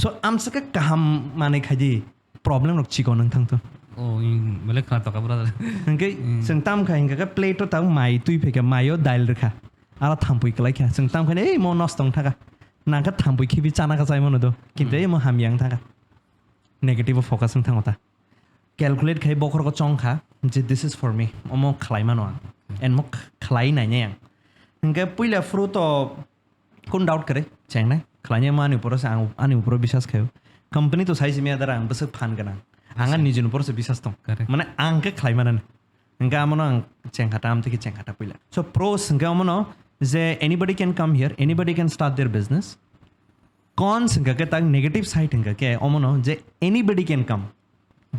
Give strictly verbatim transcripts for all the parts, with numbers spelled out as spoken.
To amsaka kaham manwi khaidi, problem rok chikon wng thangto. Oh, in, belai khna toka brother. Hingke Hmm. chwng tam kha hingka khe plate o tabuk mai twi phaikha, mai o dail rwkha. Ala thampui kwlai kha. Chwng tam kha, "Ei, mo nosto wng thaka." Nang khe thampui khibi chana kha chai mano do. Kintu Hmm. ei mo hamya wng thaka. Negative o focus wng thango ta. Calculate khai bokhorok chong kha je, "This is for me." Omo khlai mano ang. And mo khlai nai nai ang. Hingke puila phuru to kun doubt kwrwi chengnai. Khlainai mo ani uporo se ang, ani uporo bisas khaio. Company to sai simi adara ang bwswk phan gwnang. Ang ani nijini uporo se bisas tong. Correct. Mane ang khe khlai manani. Hingke amono ang chengkhata, amtwi khe chengkhata puila. So pros hingke omono je anybody can come here, anybody can start their business. Cons hingka khe tak negative side hingka khe omono je anybody can come.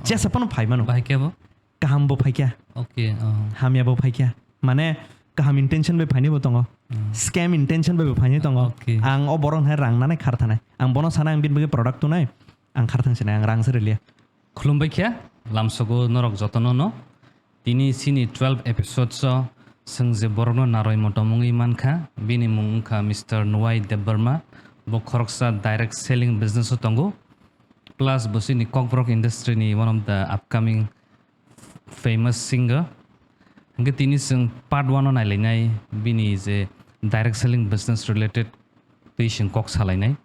Jesa phano phai mano. Bahai khe bo? Kaham bo phai kya. Okay, oh. Hamya bo phai kya. Mane kaham intention bai phaini bo tongo. Hmm. Scam intention bai bo phaini tongo. Okay. Ang o borok hai rang nanai khar thanai. Ang bono sana ang bini bagwi product tunai. Ang khar thang sinai, ang rang se rwliya. Khulumbai khe, lamsogo norok jotono no. Tini chini twelve episodes o chwng je borokno naroi motom wngwi mankha, bini mung wngkha Mister Nuwai Debbarma. Bo khoroksa direct selling business o tongo. Plus bo chini Kokborok industry ni one of the upcoming famous singer. Hingke tini chwng part one o nailainai bini je direct selling business related twi chwng kok salainai.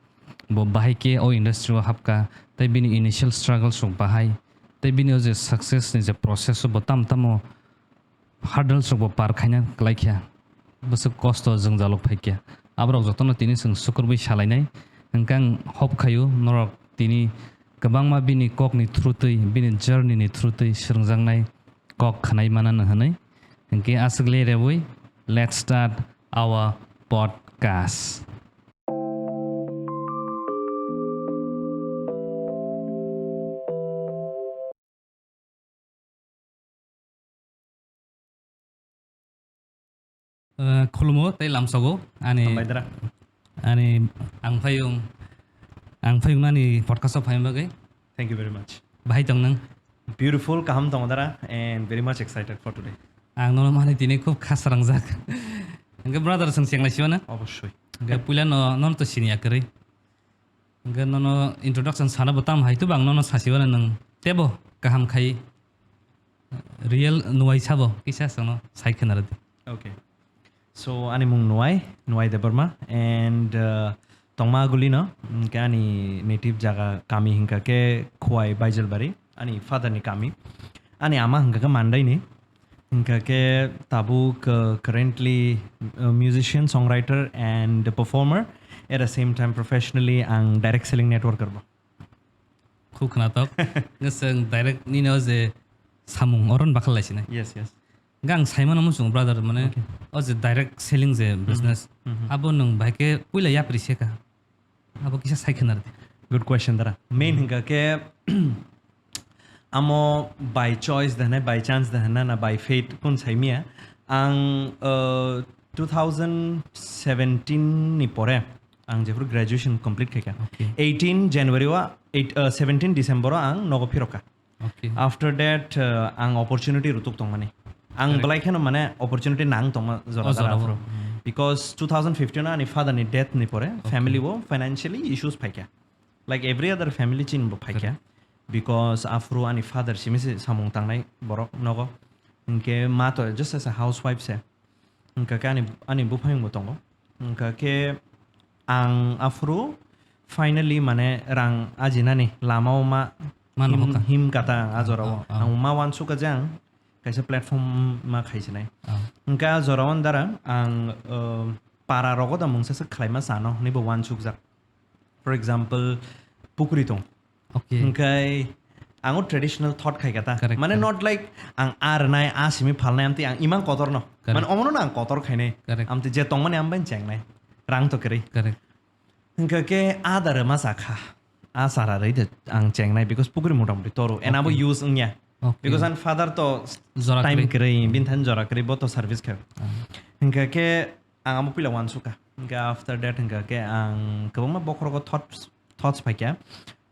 Bo bahai khe o industry o hapka, tei bini initial struggles rok bahai, tei bini o je success ni je process o bo tam tamo hurdles rok bo par khaina kwlai kha. Bwswk kosto jwngjal o phai kha. Aborok jotono tini chwng sukurwi salainai. Hingke ang hope khaio norok tini kwbangma bini kokni through twi, bini journey ni through twi swrwngjaknai kok khwnai manano hwnwi. Hingke aswk le rewi, let's start our podcast. Eh, khulumo tei lamsogo ani Hambai dara. Ani ang phayung, ang phayung nani podcast o phaima bagwi. Thank you very much. Bahai tong nang? Beautiful, kaham tongo dara, and very much excited for today. Ang nono mani tini khub khasrangjak. Hingke brother, chwng chenglai siyo na? Obossoi. Hingke puila no, nono to siniya kwrwi. Hingke nono introduction sana bo tam hai, to bang nono sasiwano nwng tebo kaham khai real Nuwai sabo kisa chwngno sai khna rwdi. Okay. So, ani mung Nuwai, Nuwai Debbarma, and, uh, tongma gulino, hingke ani native jaga kami hingka khe Khowai Baijalbari, ani father ni kami. Ani ama hingka khe Mandai ni, hingka khe tabuk, uh, currently, uh, musician, songwriter and performer. At the same time, professionally, ang direct selling networker bo. Khub khnatok. Ngeseng direct nini o je samung oron bakhal lai sinai. Yes, yes. Gang saimano muchung brother, mane Okay. o je direct selling je Mhm. business. Mhm. Abo nwng bahai khe puila yapri seka. Abo kisa sai khna rwdi. Good question, dara. Main Mhm. hingka khe amo by choice da hwnai, by chance da hwnai, na by fate kun saimiya. Ang, uh, two thousand seventeen ni pore ang jephru graduation complete khaikha. Okay. Eighteen January o, eight, uh, seventeen December o ang nogo phirokha. Okay. After that, uh, ang opportunity rutuk tongmani. Ang Correct. belai kheno mane opportunity nang tongma jora O jora jora o. phuru. Hmm. Because two thousand fifteen o ani father ni death ni pore Okay. family o financially issues phaikha. Like every other family chin bo phaikha. Correct. Because afro ani father simi se samung tangnai borok nogo. Hingke ma to just as a housewife se. Hingka khe ani, ani buphang bo tongo. Hingka khe ang afro finally mane rang ajinani lama o ma Mano him, hoka. him kata ang a jora o. Ah, ah, ah. Ang ma wansukha je ang kaisa platform ma khaisinai. Ah. Hingka a jora o dara ang, uh, para rogo da mungsa se khlaima sano hwnwi bo wansukjak. For example, pukri tong. Okay. Hingkai ang o traditional thought khai kata. Correct, Mane correct. not like ang a rwnai, a simi phalnai, amtwi ang imang kotor no. Correct. Mane omono no ang kotor khainai. Correct. Amtwi je tongmani ang bai chengnai. Rang to kwrwi. Correct. Hingka khe a da rwma sa kha. A sara rwi de ang chengnai because pukri motamoti toru. And abo Okay. use wngya. Okay. Because an father to s-, Jora time kwrwi. kwrwi, bin than jora kwrwi, bo to service khe. Ah. Hingka khe ang amo puila wansukha. Hingke after that hingke khe ang kwbangma bokhorogo thoughts, thoughts phaikha.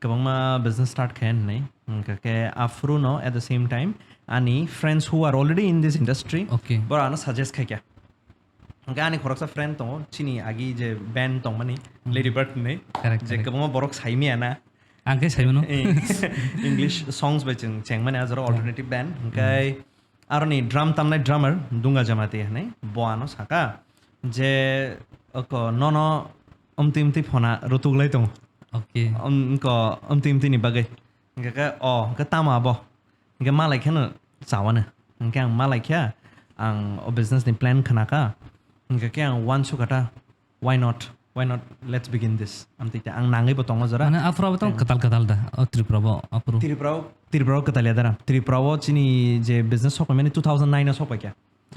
Kwbangma business start khe hwnwi. Hingke khe aphuru no at the same time ani friends who are already in this industry, Okay. borok ano suggest khaikha. Hwnkhe ani khoroksa friend tongo, chini agi je band tongmani, Ladybird hinwi, Correct, je correct. kwbangma borok saimaya na. Ang khe saimano. Eh, English songs bai chwng chengmani, ah, jora alternative band. Hwnkhe aroni drum tamnai drummer, Dunga Jamatia hinwi, bo ano saka je, oko, nono amtwi amtwi phona rutuklai tongo. Okay. Am-, oko, amtwi amtwi ni bagwi. Hwnkhe khe, o, hwnkhe tamo abo? Hwnkhe malai kheno chawano. Hwnkhe ang malai kha, ang o business ni plan khna kha. Hwnkhe khe ang uansukha ta, "Why not? Why not? Let's begin this." Amtwi ta ang nangwi bo tongo jora. Mane aphuru abo tong Em. kwtal kwtal da, o Tripura bo aphuru. Tripura o, Tripura o kwtal ya dara. Tripura o chini je business sok mani two thousand nine o sok pai kha.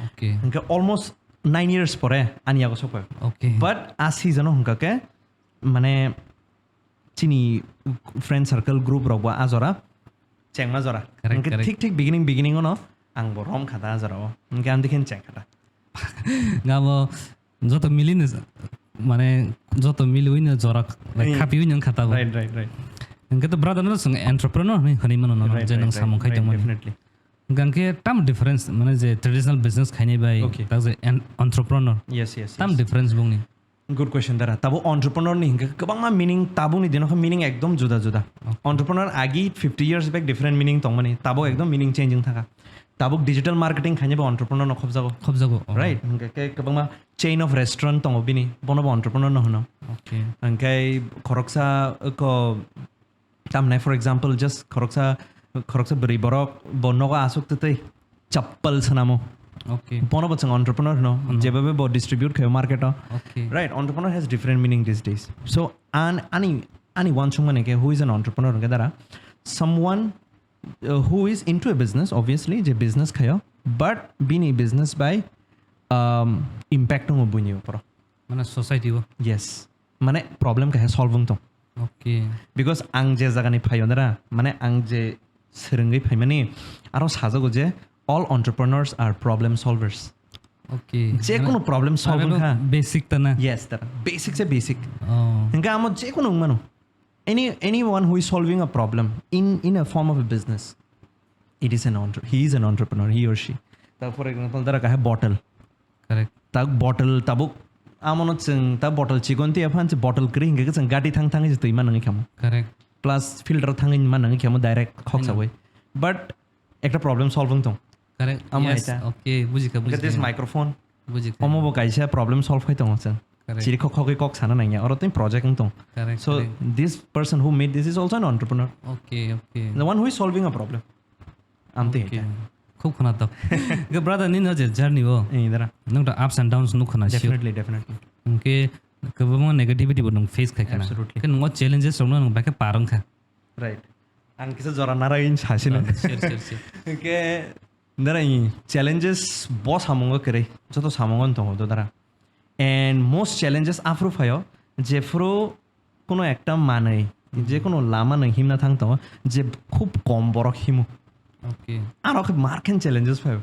Okay. Hwnkhe almost nine years pore ani yago sok pai. Okay. But a season o hwnkha khe mane chini friend circle group rok bo a jora chengma jora. Correct, Hwnkhe correct. thik thik beginning beginning o no ang bo rom kha da a jora o. Hwnkhe amtwi khe cheng kha da. Nga bo joto mili no, mane joto mili wi no jora, like, Hmm. khapi wi no kha ta bo. Right, right, right. Hwnkhe to brother no swng entrepreneur hinwi hwnwi mano no, Right, je right, nang right, samung khai right, tongmani. Definitely. Hwnkhe tam difference, mane je traditional business khainai bai, Okay. tak je en-, entrepreneur. Yes, yes, Tam yes. difference bongni. Good question, dara. Tabo entrepreneur ni hingke kwbangma meaning, tabuk ni dino khe meaning ekdom juda juda. Okay. Entrepreneur agi fifty years back different meaning tongmani, tabuk ekdom meaning changing thaka. Tabuk digital marketing khainai bo entrepreneur no khobjago. Khobjago, oh. Right? Hingke ke kwbangma chain of restaurant tongo bini, bono bo entrepreneur no hwno. Okay. Hingke khoroksa ko Tamni, for example, just khoroksa, khoroksa bwrwi borok bo nogo aswk twtwi chappal swnamo. Okay. Bono bo chwng entrepreneur hwno, Mhm. jeba bo distribute khaio market o. Okay. Right, entrepreneur has different meaning these days. So, an-, ani, ani uansukmani khe, who is an entrepreneur hwnkhe dara? Someone, uh, who is into a business, obviously, je business khaio, but bini business bai, um, impact tongo buini uporo. Mane society o? Yes. Mane problem kaisa solve wng tong. Okay. Because ang je jagani phaio nara, mane ang je swrwngwi phaimani, aro sajago je all entrepreneurs are problem solvers. Okay. Je Mane, kunu problem solve mane wngkha. Basic ta na? Yes, tara. Basic se basic. Oh. Hingke amo je kunu wngmano. Any, anyone who is solving a problem in, in a form of a business, it is an entre-, he is an entrepreneur, he or she. Ta, for example, dara kaha bottle. Correct. Ta bottle tabuk amono chwng ta bottle chikon tiya phan se bottle kwrwi hingke chwng gati thang thang se twi manwi khamo. Correct. Plus filter thangwi manwi khamo direct khok Ano. sawi. But ekta problem solve wng tong. Correct. Amo Yes, haita. Okay, bujikha, Hingke this bujikha. microphone. Bujikha. Omo bo kaisa problem solve khai tongo chwng. Correct. Chiri khok khogwi kok sana nangya. Oro twi project wng tong. Correct, So, correct. this person who made this is also an entrepreneur. Okay, okay. The one who is solving a problem. Amtwi Okay. haita. Khub khwnathok. Hwnkhe brother, nini o je journey o, Eh, dara. nwng to ups and downs nuk khwna sio. Definitely, definitely. Hwnkhe kwbangma negativity bo nwng face khai khwna. Absolutely. Hwnkhe nwng o challenges rokno nwng bai khe par wngkha. Right. Ang kisa jora naragwi sasino. Ah, sure, sure, sure. Hwnkhe dara i challenges bo samungo kwrwi, joto samungo tongo do dara. And most challenges aphuru phaio, jephuru kono ekta manwi, Mhm. je kono lama nung himna thang tongo, je khub kom borok himo. Okay. Aro khe mar khe challenges phaio.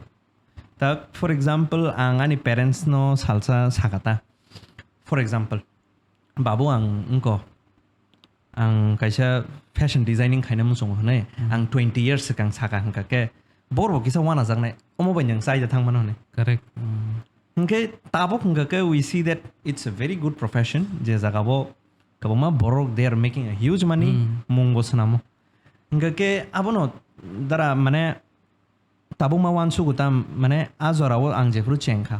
Ta, for example, ang ani parents no salsa sakata. For example, babu, ang wngko, ang kaisa fashion designing khaina muchungo hwnwi, Mhm. ang twenty years swkang saka hwnkha khe, borok kisa wanajaknai, omo bai nwng chaida thang mano hwnwi. Correct. Mm. Hwnkhe tabuk hwnkha khe we see that it's a very good profession, je jaga bo kwbangma borok they are making a huge money, Hmm. mung bo swnamo. Hwnkha khe abono dara mane tabuk ma uansugo ta mane a jora o ang jephuru cheng kha.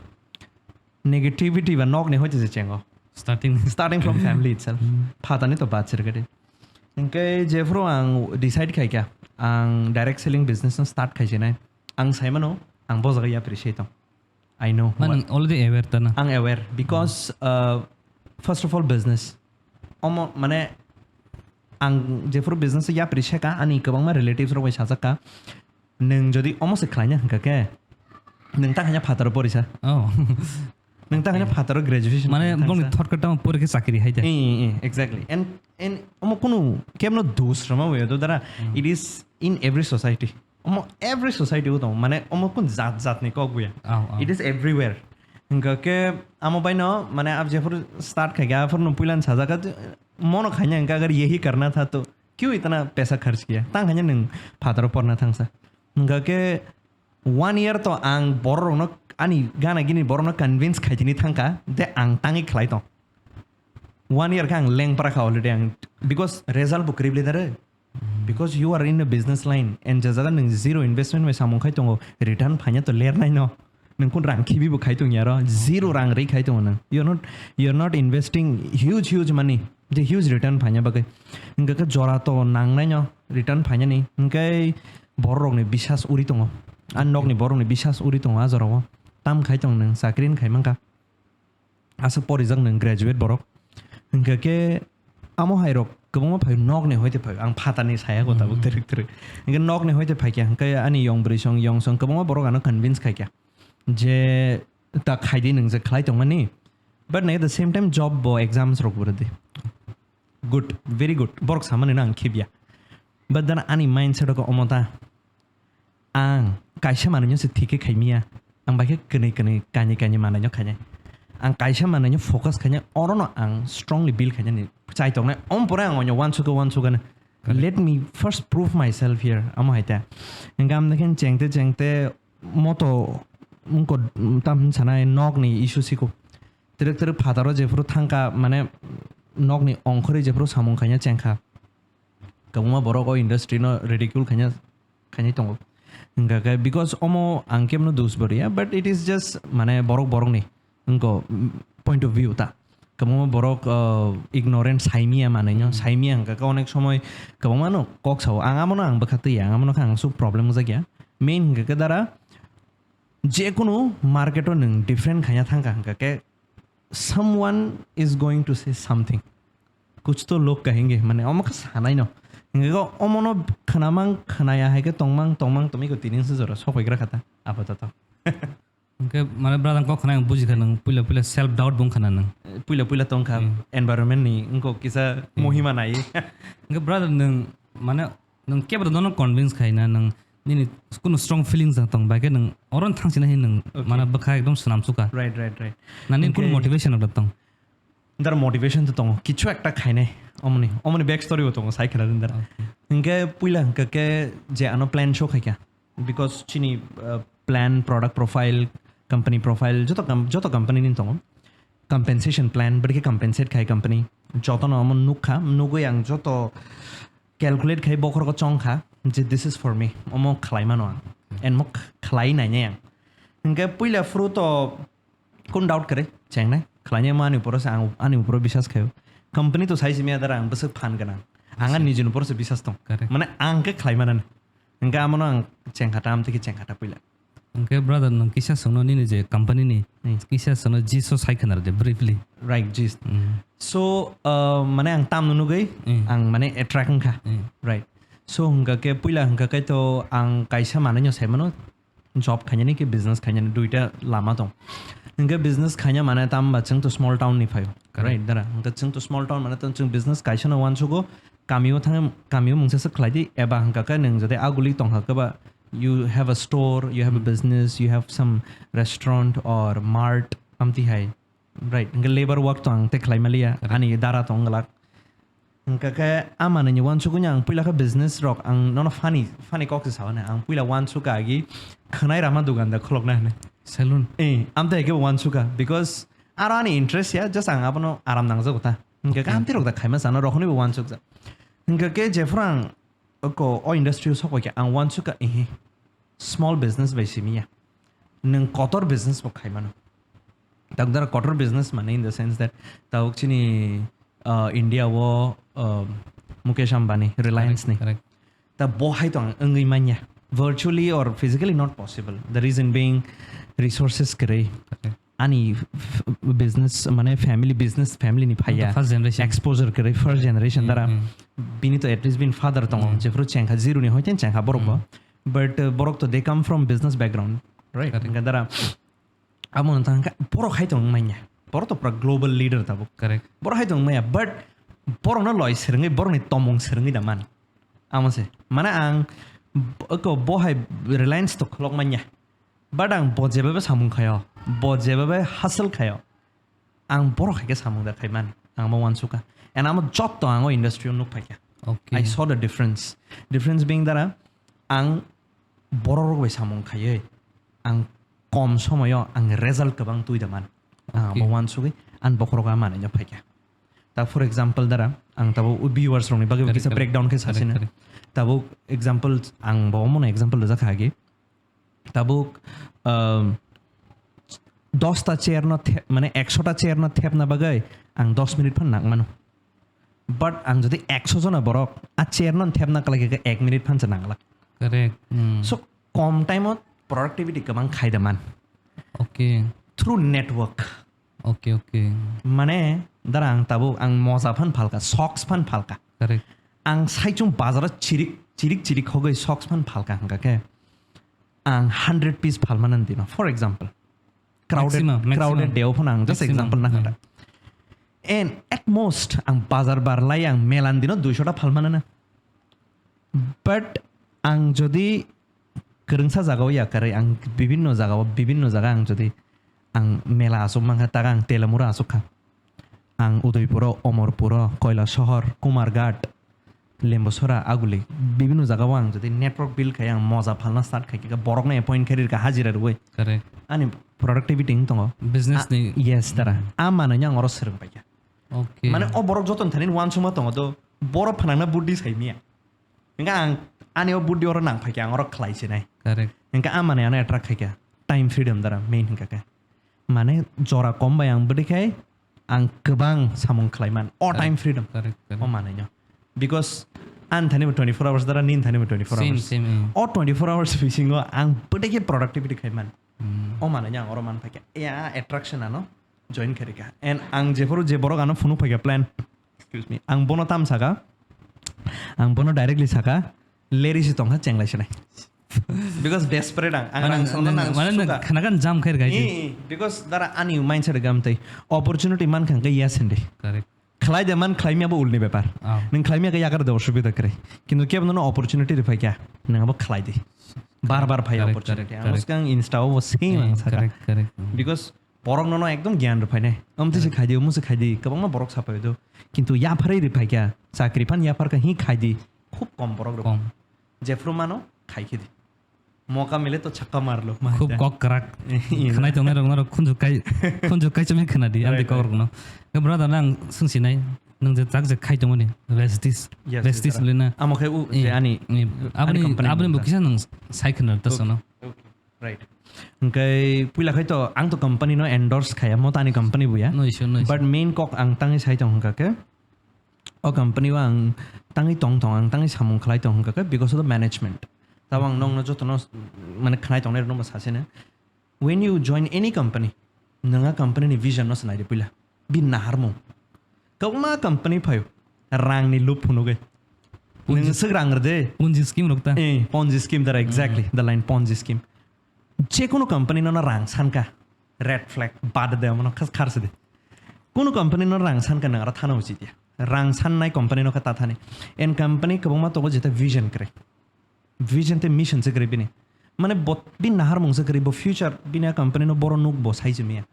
Negativity ba nok ni hoite se chengo. Starting. Starting from family itself. Hmm. Phatani to bad sirgadi. Hwnkhe jephuru ang decide khai kha, ang direct selling business no start khai sinai. Ang saimano, ang bo jaga yapri se tong. I know Man, what already aware ta na? Ang aware because, uh, first of all, business. Omo, mane, ang jephuru business yapri seka, ani kwbangma relatives rok bai sajak ka, "Nwng jodi omo se khlaina hwnkha khe, nwng ta khaina phataro porisa." Oh. Nwng ta khaina Okay. phataro graduation Mane, khaina bongni thangsa. Thot kwtama pori khe chakri hai da. Eh, eh, eh, exactly. And, and omo kunu kemno dus rwma bai do dara. Hmm. It is in every society. Omo every society o tongo, mane omo kun jat jat ni kok buya. Au, au. It is everywhere. Hingka ke amo bai no, mane ab jephuru start khai kha, aphuru no puila sajak kha, mono khaina hingka agar yehi karna tha to kyun itna paisa kharch kiya. Tang khaina nwng phataro porna thangsa. Hingka ke one year to ang borok rokno ani gana gini borokno convince khaitini thangkha de ang tangwi khlai tong. One year khe ang lengpra kha already ang, because result bo kwrwi bwle dare. Because you are in a business line and je jaga nwng zero investment bai samung khai tongo, return phaina to ler nai no. Nwng kun rang khibi bo khai tong yaro, zero rang ri khai tongo nwng. You're not, you're not investing huge, huge money. Je huge return phaina bagwi. Hingke ke jora to nang nai no return phaina ni. Hingke borok ni bisas uri tongo. An nok ni borok ni bisas uri tongo a jora o. Tam khai tong nwng chakri khai mangka. Aswk porijak nwng graduate borok. Hingke ke amo hai rok kwbangma phai nok ni hoite phai. Ang phatar ni saya ko tabuk terik terik. Hingke nok ni hoite phai kya. Hingke ani yong bwrwi song yong song kwbangma borok ano convince khai kya. Je ta khaidi nwng je khlai tongmani. But at the same time job bo exams rok bo rwdi. Good, very good. Borok samani no ang khibya. But then ani mindset ko omo ta. Ang kaisa manwi se thik khe khaimiya. Ang bai khe kwnwi kwnwi kani kani manwi no khainai. Ang kaisa manwi no focus khainai. Oro no ang strongly build khainani. Chai tongnai. Om pore ang onyo wansuk wansuk ano. Let me first prove myself here. Amo hai ta. Hingke amni khe chengte chengte moto wngko tam sanai nok ni issue siko. Terek terek phataro jephuru thangka mane nok ni ongkhorwi jephuru samung khaina chengkha. Kwbangma borok o industry no ridicule khaina, khainai tongo. Hingka khe because omo ang kemno dos bo riya, but it is just mane borok borok ni wngko, mm, point of view ta. Kwbangma borok, uh, ignorant saimiya manwi no, saimiya hingka khe onek somoi kwbangma no kok sao. Ang amo no ang bwkha twi ya, ang amo no khe ang suk problem wngjakya. Main hingka khe dara jekunu market o nwng different khaina thangkha hingka khe someone is going to say something. Kuch to log kahenge, mane omo khe sanai no. Hingke go omo no khwnamang khwnaya hai khe tongmang tongmang tongmiko tini se jora sokoi gra khata apatoto. Hingke mane brother kok khwnai ang buji kha nang puila puila self doubt bung khana nang. Puila puila tongkha environment ni wngko kisa mohima nai. Hingke brother nang mane Nwng kebo nono convince khaina nwng nini kunu strong feelings da tong, bai khe nwng oro thang sina hin nwng mana bwkha ekdom swnam suka. Right, right, right. Nani kunu motivation da tong. Dar motivation to tongo. Kichu ekta khainai. Omoni, omoni back story bo tongo, sai khwna din dar. Hingke puila hingke ke je ano plan show khaikha. Because chini, uh, plan, product profile, company profile, joto com-, joto company ni tongo. Compensation plan, bwrwi khe compensate khai company. Joto no omo nukha, nugwi ang joto calculate khai bokhorok chong kha je this is for me, omo khlai mano ang, and mo khlai nai nai ang. Hingke puila phuru to kun doubt kwrwi chengnai, khlai nai mani uporo se ang ani uporo bisas khaio. Company to sai simi adara ang bwswk phan gwnang, ang ani nijini uporo se bisas tong. Mane ang khe khlai mano. Hingke amo no ang chengkha ta, am twi khe chengkha ta puila. Hingke brother, nwng kisa swngno nini je company ni, kisa swngno gist o sai khwna rwdi briefly. Right, gist. So, uh, mane ang tamno nugwi, ang mane attract wngkha. Right. So, hingka khe puila hingka khe to ang kaisa manwi no sai mano, job khainani khe business khainani duita lama tong. Hingke business khaina mane tamo ba chwng to small town ni phaio. Right, dara. Hingke chwng to small town mane to chwng business kaisa no wansugo, kamio thang, kamio mungsa se khlai di, eba hingka khe nwng jodi aguli tongkha khe ba, you have a store, you have a business, you have some restaurant or mart, amtwi hai. Right, hingke labor work to ang te khlai maliya, ani dara tong glak. Hingka khe a manwi ni wansugwi ang puila khe business rok ang nono funny, funny kok se sao na, ang puila wansuka agi khwnai rama dugan da khulokna hwnwi. Salon. Eh, amtwi hai khe wansuka, because aro ani interest ya, just ang abono aram nangjago ta. Hingke khe amtwi rok da khaima sana rohorni bo wansukjak. Hingke khe jephuru ang oko o industry o sokoi khe ang wansukha, ehe, small business bai simi ya. Nwng kotor business bo khai mano. Takdar kotor business mane in the sense that tabuk chini, uh, India o, uh, Mukesh Ambani, Reliance ni. Correct. Ta bo hai tong wngwi manya. Virtually or physically not possible. The reason being resources kwrwi. Ani f-, business, mane family business, family ni phaiya. First generation. Exposure kwrwi first generation dara. Bini to at least bini father tongo. Jephuru chengkha zero ni hoiten chengkha borok bo. But, uh, borok to they come from business background, right? Correct. Hingke dara amo no tangka borok hai tong manya. Borok to pura global leader tabuk. Correct. Borok hai tong manya, but borok no loi serengwi, borok ni tomung serengwi da man. Amo se. Mane ang b-, ko bo hai Reliance to kholok manya. But ang bo jebebe samung khayo, bo jebebe hustle khayo, ang borok hai khe samung da khai mani, ang bo wansukha. And amo jotto ang o industry o nuk phaikha. Okay. I saw the difference. Difference being dara, ang borok rok bai samung khaiwi, ang kom somoyo ang result kwbang twi da man. Ah, Okay. Bo uansugwi ang bokhorogo a manwi no phaikha. Ta for example dara ang tabuk viewers rokni bagwi Correct, kisa correct. Breakdown khe Correct, sasina. Correct. Tabuk example ang bo omono example rwjak kha agi. Tabuk, um, dosta chair no the-, mane ekshota chair no thepna bagwi ang dos minute phan nang mano. But ang jodi eksho jona borok a chair no thepna kwlai khe ek minute phan se nang glak. Correct. Hmm. So kom time o productivity kwbang khai da man. Okay. Through network. Okay, okay. Mane dara ang tabuk ang moja phan phalka, socks phan phalka. Correct. Ang saichung bazaro chirik, chirik, chirik hogwi socks phan phalka hwnkha khe ang hundred piece phalmana dino. For example, crowded, Maximum, maximum. Crowded day o phano ang just Maximum, example na yeah. Kha. And at most ang bazar bar lai ang melan dino duisho ta phalmana na. But ang jodi kwrwngsa jagao yakarwi ang bibinno jagao, bibinno jaga ang jodi ang mela aswk mankha, taga ang Telamura aswk kha. Ang Udaipuro, Omorpuro, Koilasohor, Kumarghat, Lembusora, Aguli, bibinno jagao ang jodi network build khai ang moja phalna start khai khe borokno appoint khai rikha hajira rwui. Correct. Ani productivity wng tongo. Business A-, ni. Yes, dara. Hmm. A manwi ang oro swrwng paikha. Okay. Mane o borok joto thani uansukma tongo do, borok phanangna buddhi sai miya. Hingke ang ani o buddhi oro nang phaikha, ang oro khlai sinai. Correct. Hingke a manwi ano attract khaikha. Time freedom dara main hingka khe. Mane jora kom bai ang bwdwi khai ang kwbang samung khlai man. O Correct. Time freedom. Correct, correct. O manwi no. Because ani thani bo twenty-four hours dara, nini thani bo twenty-four Same, hours. Same, eh. O twenty-four hours bisingo ang bwdwi khe productivity khai man. Hmm. O manwi no ang oro man phaikha. Ya attraction ano join kharika. And ang jephuru je borok ano phunuk phaikha plan. Excuse me. Ang bono tam saka. Ang bono directly saka. Leri si tongkha chenglai sinai. Because desperate ang. Ang Mane rang songno nang, nang mane nang suka. Khana kan jam khair gai Eh, si. Eh, because dara ani mindset gam tei opportunity man khang khe yes hindi. Correct. Khlai de man khlai miya bo ulni bepar. Ah. Nang khlai miya khe yakar de osubida kre. Kintu kebo nono opportunity ri phaikha. Nang abo khlai de. Bar bar phai Correct, opportunity. Correct, Ang correct. Skang Insta o bo same Eh, ang saka. Correct, correct. Mm. Because borok nono ekdom gyan rw phainai. Amtwi se Correct. Khai di, omo se khai di. Kwbangma borok sapai do. Kintu yapharwi rw phaikha. Chakri phan yaphar kha hi khai di. Khub kom borok rw. Kom. Jephru mano khai khe di. Moka mile to chakka marlo. Khub kok kwrak. Iya. Khnai tongnai rok norok khunju kai, khunju kai chumi khna di. Amtwi Right, kok right. Rok no. Ke brother nang sung sinai. Nang je tak je khai tongmani. Vestis. Yes, Vestis yes, lina. Amo khe u, Eh, je ani, eh, ani aboni, company aboni ni bo ta. Kisa nang sai khna ta Okay. Sono. Okay. Right. Hingke puila khai to ang to company no endorse khaya, mo tani company buya. No issue, no issue. But main kok ang tangwi sai tong hingka khe, o company o ang tangwi tong tong, ang tangwi samung khlai tong hingka khe because of the management. Tabo ang nokno jotono mane khnai tongnai rokno bo sasene. When you join any company, nanga company ni vision no sinai de puila. Bin naharmung. Kwbangma company phaio. Rangni loop phunugwi. Ponzi Nwng swk rang rwdi. Ponzi scheme rok ta? Eh, Ponzi scheme dara, exactly. Mm. The line Ponzi scheme. Jekunu company no rang sanka, red flag, bad de, mano khas khar sidi. Kunu company no rang sanka nang ara thana usit ya. Rang sannai company no kha ta thani. En company kwbangma togo jeta vision kre. Vision tei mission se kwrwi bini. Mane bo, bini naharmung se kwrwi, bo future bini a company no boro nuk bo sai chumi ya.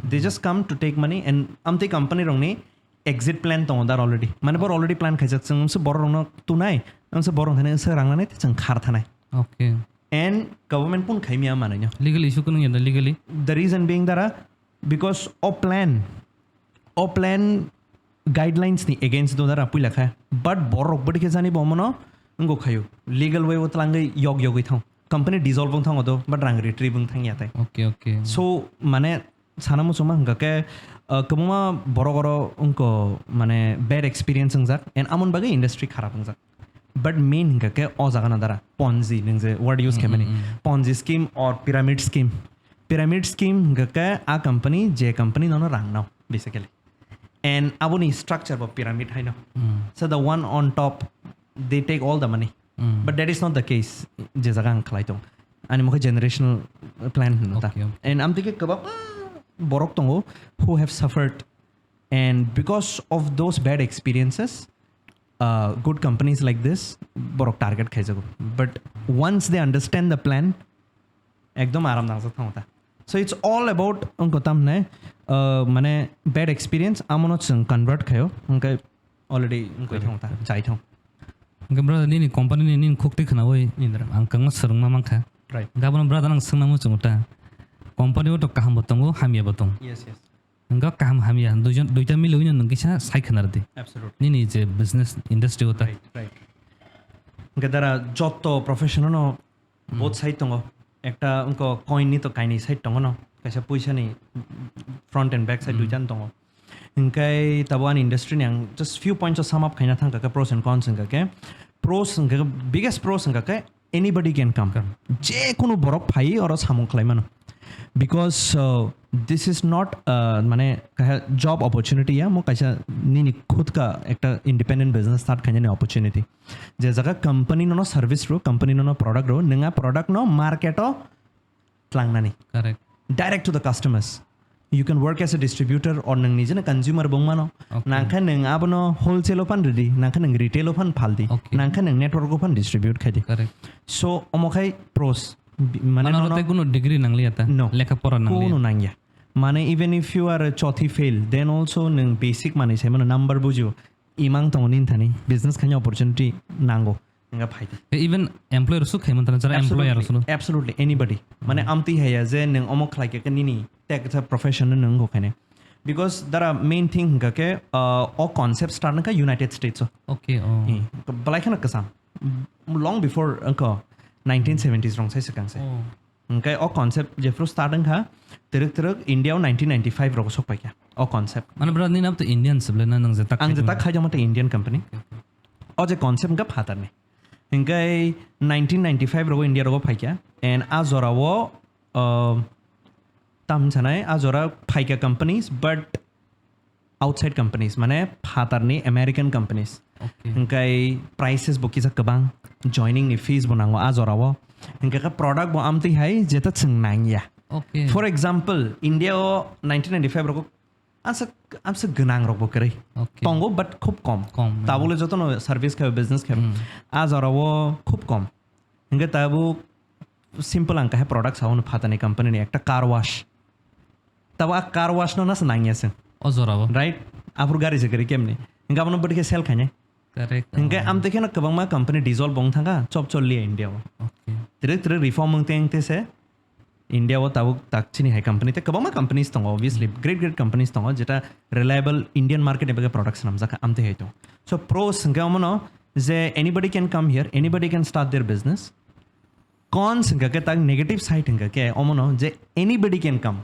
They just come to take money and amtwi company rokni exit plan tongo dar already. Mane boro already plan khaijak, chwng se borok rokno tunai, se borok thani se rang nani chwng khar thanai. Okay. And government pun khai miya manwi no. Legal issue kunu ya da legally? The reason being dara, because o plan, o plan guidelines ni against do dara puila kha. But borok bwdikhe jani bo mono ngo khayo. Legal way o tlangwi yok yogwi thang. Company dissolve wng thango do, but rang retrieve wng thang ya tai. Okay, okay. So, mane sana muchungma hingka khe, uh, kwbangma borok oro wngko mane bad experience wngjak and amon bagwi industry kharap wngjak. But main hingka khe o jaga no dara Ponzi nung je word use Mm, khaimani. Mm, mm. Ponzi scheme or pyramid scheme. Pyramid scheme hingka khe a company je company nono rang nao basically. And aboni structure bo pyramid haino. Mm. So the one on top, they take all the money. Mm. But that is not the case. Je jaga ang khlai tong. Ani mokhe generational plan hino ta. Okay, okay. And amtike kwbang borok tongo who have suffered. And because of those bad experiences, uh, good companies like this, borok target khaijago. But once they understand the plan, ekdom aram nangjak thango ta. So it's all about wngkha tamhne, uh, mane bad experience, amono chwng convert khaio, hwnkhe already wngkha Correct. Thango ta, chai thang. Hwnkhe brother, nini company ni nini khukti khnaui Indra. Ang kwbangma swrwngma mankha. Right. Hwnkhe abono brother ang swngna muchungo ta. Company o to kaham bo tongo, hamya bo tongo. Yes, yes. Hingke kaham hamya, duijon, duita milwi no nwng kisa sai khwna rwdi. Absolutely. Nini je business industry o ta. Right, right. Hingke dara joto profession no Hmm. both side tongo. Ekta wngkha coin ni to kainwi side tongo no. Kaisa puisa ni front and back side Hmm. duita tongo. Hingke tabo ani industry ni ang just few points o sum up khaina thangkha khe pros and cons hingkha khe. Pros hingkha khe, biggest pros hingkha khe anybody can come. Come. Je kunu borok phai oro samung khlai mano. Because, uh, this is not, uh, mane kaha job opportunity ya, mo kaisa nini khud ka ekta independent business start khainani opportunity. Je jaga company nono service ro, company nono product ro, nwnga product no market o tlangnani. Correct. Direct to the customers. You can work as a distributor or nang nijeno consumer bongmano. Okay. Nangkhe nang abono wholesale o phan ridi, nangkhe nang retail o phan phaldi, Okay. nangkhe nang network o phan distribute khaidi. Correct. So, omo khai pros. Bi-, mane Mane nono oro tei kuno degree nangliya ta? No. Lekha pora nangliya? Kuno nangya. Mane even if you are a chothi fail, then also nang basic manwi sai mano number bujio. Imang tongo nini thani, business khaina opportunity nango. Hingga phaidi. Even employer su khaimani tana jara employer Absolutely, su no. Absolutely, anybody. Mane Hmm. amtwi haya je nwng omo khlai khe nini tei kaisa profession no nwng khaine. Because dara main thing hingka khe, uh, o concept start nangkha United States o. Okay, oh. Hmm. Belai kheno kwcham. Long before wngkha nineteen seventies rong sai swkang se. Oh. Hingke o concept jephru start wngkha, twrwk twrwk India o nineteen ninety-five rogo sok paikha o concept. Mane bro, nini abo to Indian se ble na, nang je tak Ang je khaijak tak mano? Khaijak mano to Indian company. Okay, okay. O je concept hingke phatarni. Hingke nineteen ninety-five rogo India rogo phaikha. And a jora o, uh, tam sanai, a jora phaikha companies, but outside companies, mane phatarni American companies. Okay. Hingkai prices bo kisa kwbang, joining ni fees bo nango a jora o. Hingke khe product bo amtwi hai jeta chwng nangya. Okay. For example, India o nineteen ninety-five rogo amsa, amsa gwnang rok bo kwrwi. Okay. Tongo, but khub kom. Kom, Tabole yeah. Jotono service khai, business khai. Hmm. A jora o khub kom. Hingke tabuk simple ang kahe product sao no phatani company ni ekta car wash. Tabo a car wash no nasa nangya se. O jora o. Right? Aphuru gari se gari kemni. Hingke abono bwtwi khe sell khainai. Correct. Hingke Oh. amtwi kheno kwbangma company dissolve wng thangkha, chop chol liya India o. Okay. Tere tere reform wng teng te se India o tabuk tak chini hai company te kwbangma companies tongo, obviously. Hmm. Great, great companies tongo, jeta reliable Indian market ni bagwi product swnamjak kha, amtwi hai tongo. So pros hingke omono je anybody can come here, anybody can start their business. Cons hingka khe tak negative side hingka khe omono je anybody can come.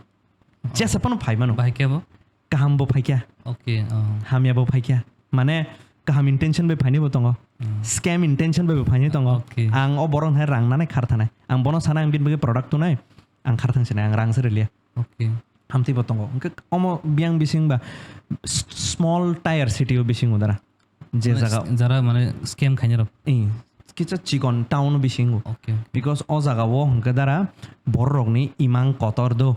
Oh. Jesa phano phai mano. Bahai khe bo? Kaham bo phai kha. Okay, oh. Hamya bo phai kha. Mane kaham intention bai phaini bo tongo. Hmm. Scam intention bai bo phaini tongo. Okay. Ang o borok hai rang nanai khar thanai. Ang bono sana ang bini bagwi product tunai. Ang khar thang sinai, ang rang se rwliya. Okay. Hamtwi bo tongo. Hingke omo biyang bising ba s-, small tier city o bising udara. Je Mane jaga s-, jara mane scam khainai rok. Ih, kisa chikon town bisingo. Okay, okay. Because o jaga o hwnkhe dara borok rokni imang kotor do,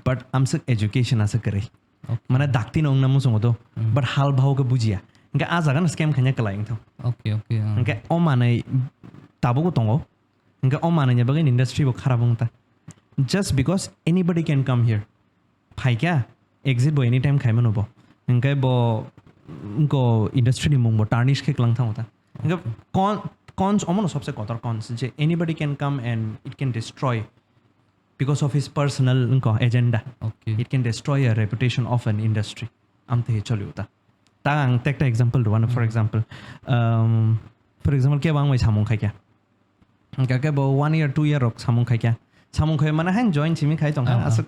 but amswk education aswk kwrwi. Okay. Mane dakti no wngna muchungo do, Hmm. but hal bhao khe bujiya. Hwnkhe a jaga no scam khaina kwlai wngthok. Okay, okay, ah. Hwnkhe o manwi tabukbo tongo. Hwnkhe o manwi ni bagwi industry bo kharap wngta. Just because anybody can come here. Phaikha, exit bo anytime khaimano bo. Hwnkhe bo, wngko industry ni mung bo tarnish khe kwlang thango ta. Hwnkhe Okay. con-, cons, omono sobse kotor cons, je anybody can come and it can destroy because of his personal, wngko, agenda. Okay. It can destroy a reputation of an industry. Amtwi choli uta. Ta ang tekta example rwano, for Hmm. example, um, for example, kebo ang bai samung khaikha. Hwnkhe khe bo one year, two year rok samung khaikha. Samung khai mane hain join simi khai tongkha, Ah, ah. aswk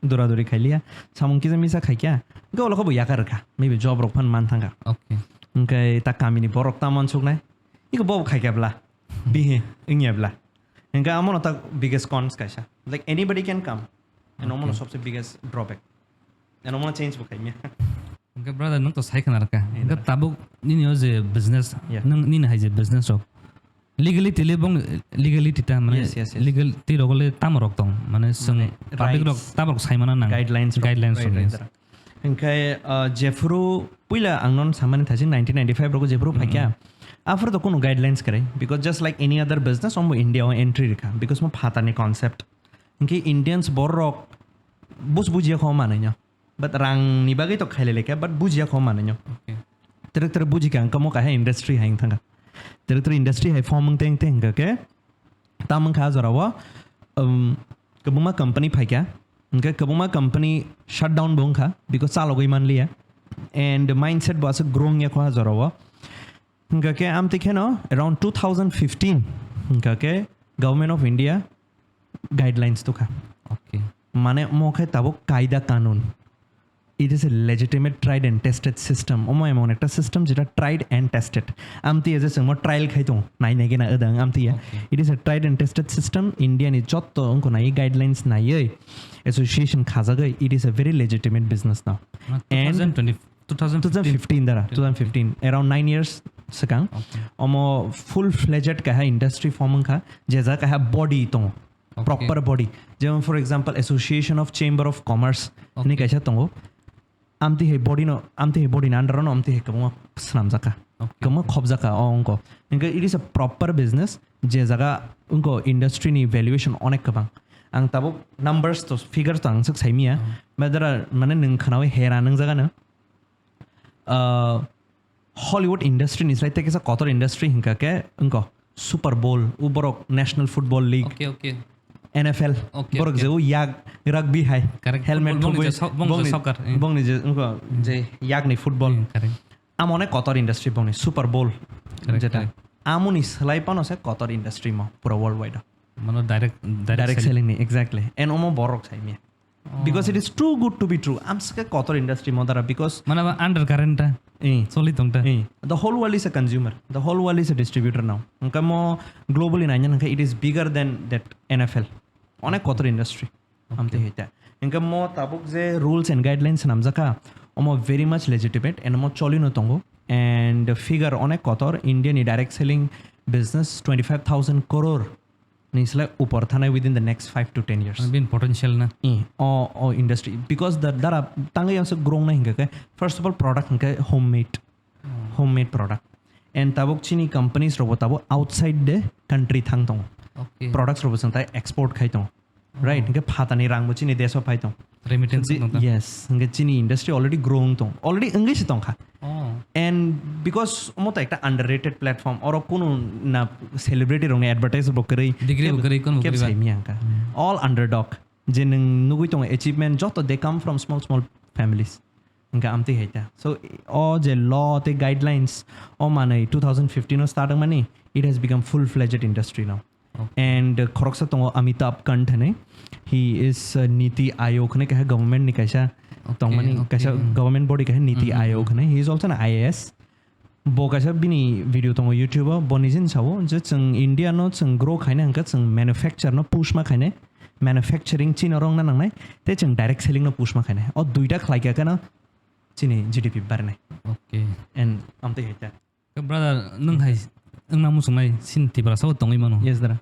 dura duri khailiya. Samung kisa misa khaikha. Hwnkhe ulo khe bo yakar rwkha. Maybe job rok phan man thangkha. Okay. Hwnkhe ta kamini borok ta mansuknai. Iko bo khaikha bla. Bihi wngya bla. Hwnkhe amono ta biggest cons kaisa. Like anybody can come. And omono Okay. sobse biggest drawback. And omono change bo khaimya. Hwnkhe brother, nwng to sai khna rwkha. Hwnkhe tabuk nini o je business, Yeah. nwng nini hai je business rok, legality le bong, legality ta mane Yes, yes, yes. legality rok le tamo rok tong? Mane swng Mane public rok rights, tamo rok sai mana nang? Guidelines rok. Guidelines Right, rok, right, yes. Right. Hwnkhe, uh, jephuru puila ang non samani thajin nineteen ninety-five rok jephuru Mm. phaikha, aphuru to kunu guidelines kwrwi, because just like any other business, ombo India o entry rikha, because mo phatani concept. Hwnkhe Indians borok bus bujiya kho manwi no. But rang ni bagwi to khailai laikha, but bujiya kho manwi no. Okay. Twrwk twrwk bujikha, ang kamo kaha industry hai wng thangkha. Twrwk twrwk industry hai form wng teng teng hwnkha khe, tam wngkha a jora o, um, Kwbangma company phaikha, hwnkhe kwbangma company shutdown bo wngkha, because chalogwi manliya, and mindset bo aswk growing ya kho ha jorao. Hwnkhe amtwi kheno around two thousand fifteen hwnkhe Government of India guidelines tukha. Okay. Mane omo khe tabuk kaida kanun. It is a legitimate, tried and tested system. Omo emon ekta system jeta tried and tested. Amtwi je chwngmo trial khai tongo, nai nai gena odang amtwi ya. Okay. It is a tried and tested system. India ni jotto wngkho nai guidelines naiwi association khajagwi, it is a very legitimate business now. Ma And two thousand twenty, two thousand fifteen. two thousand fifteen dara, two thousand fifteen, around nine years swkang. Okay. Omo full fledged kaha industry form wngkha, je jaga kaha body tongo. Okay. Proper body. Jemon, for example, Association of Chamber of Commerce hwnwi Okay. kaisa tongo. Amtwi hai body no, amtwi hai body ni under no, amtwi hai kwbangma swnamjakha. Okay, Kwbangma okay. khobjakha o wngkho. Hwnkhe it is a proper business, je jaga wngkho industry ni valuation onek kwbang. Ang tabuk numbers to, figures to ang swk saimiya. Hmm. Madara, mane nwng khwnawi hera nwngjagano. Ah, Hollywood industry ni slai tei kisa kotor industry hwnkha khe wngkho Super Bowl, u borok National Football League, Okay, okay. N F L, Okay, borok okay. je u yak rugby hai, Correct. helmet Football bongni thubui, je so-, bongni je bongni, soccer, eh. bongni je wngkho Hmm. je yak ni football. Hmm, correct. Amo ne kotor industry bongni Super Bowl Correct, jeta. correct. Amo ni slai pano se kotor industry mo pura worldwide. Mano direct, direct Direct sell. selling ni, exactly. And omo borok sai miya. Oh. Because it is too good to be true. Amswk kotor industry mo dara, because Mane ba undercurrent ta. Eh. Choli tong ta. Eh. The whole world is a consumer. The whole world is a distributor now. Hwnkhe mo globally naina hwnkhe it is bigger than that N F L. Onek kotor industry. Okay. Amtwi hai ta. Hwnkhe mo tabuk je rules and guidelines swnamjakha, omo very much legitimate and mo choli no tongo. And figure onek kotor, India ni direct selling business twenty-five thousand crore ni slai upor thanai within the next five to ten years. Mane bini potential na. Eh, o, o industry. Because the dara tangwi ang se growing na hingka khe, first of all, product hingka homemade. Hmm. Homemade product. And tabuk chini companies robo tabuk outside the country thang tongo. Okay. Products robo chwng tai export khai tongo. Right, Oh. hingke phatani rang bo chini deso phai tong. Remittance Di-, no ta. yes, hingke chini industry already growing tong, already wngwi se tongkha. Oh. And because omo to ekta underrated platform, oro kunu na celebrity rokni advertise bo kwrwi, Degree bo kebo, kwrwi, kunu bo kebo kwrwi ba. sai miya hingka. Hmm. All underdog. Je nwng nugwi tongo achievement, joto they come from small, small families. Hingke amtwi hai ta. So, o je law tei guidelines, o manwi two thousand fifteen o start wngmani, it has become full-fledged industry now. Okay. And, uh, khoroksa tongo Amitabh Kant hinwi. He is, uh, Niti Aayog hinwi kaisa government ni kaisa Okay, tongmani, okay, kaisa mm. government body kaisa Niti Mm, mm, Aayog mm. hinwi. He is also an I A S. Bo kaisa bini video tongo YouTube o. Bo nijin sao je chwng India no chwng grow khaina hwnkhe chwng manufacture no push ma khainai, manufacturing chino rwngna nangnai, tei chwng direct selling no push ma khainai. O duita khlai kha kheno chini G D P barnai. Okay. And amtwi hai ta. Ke brother, nwng hai wngna muchungnai chini Tiprasa o tongwi mano. Yes, dara.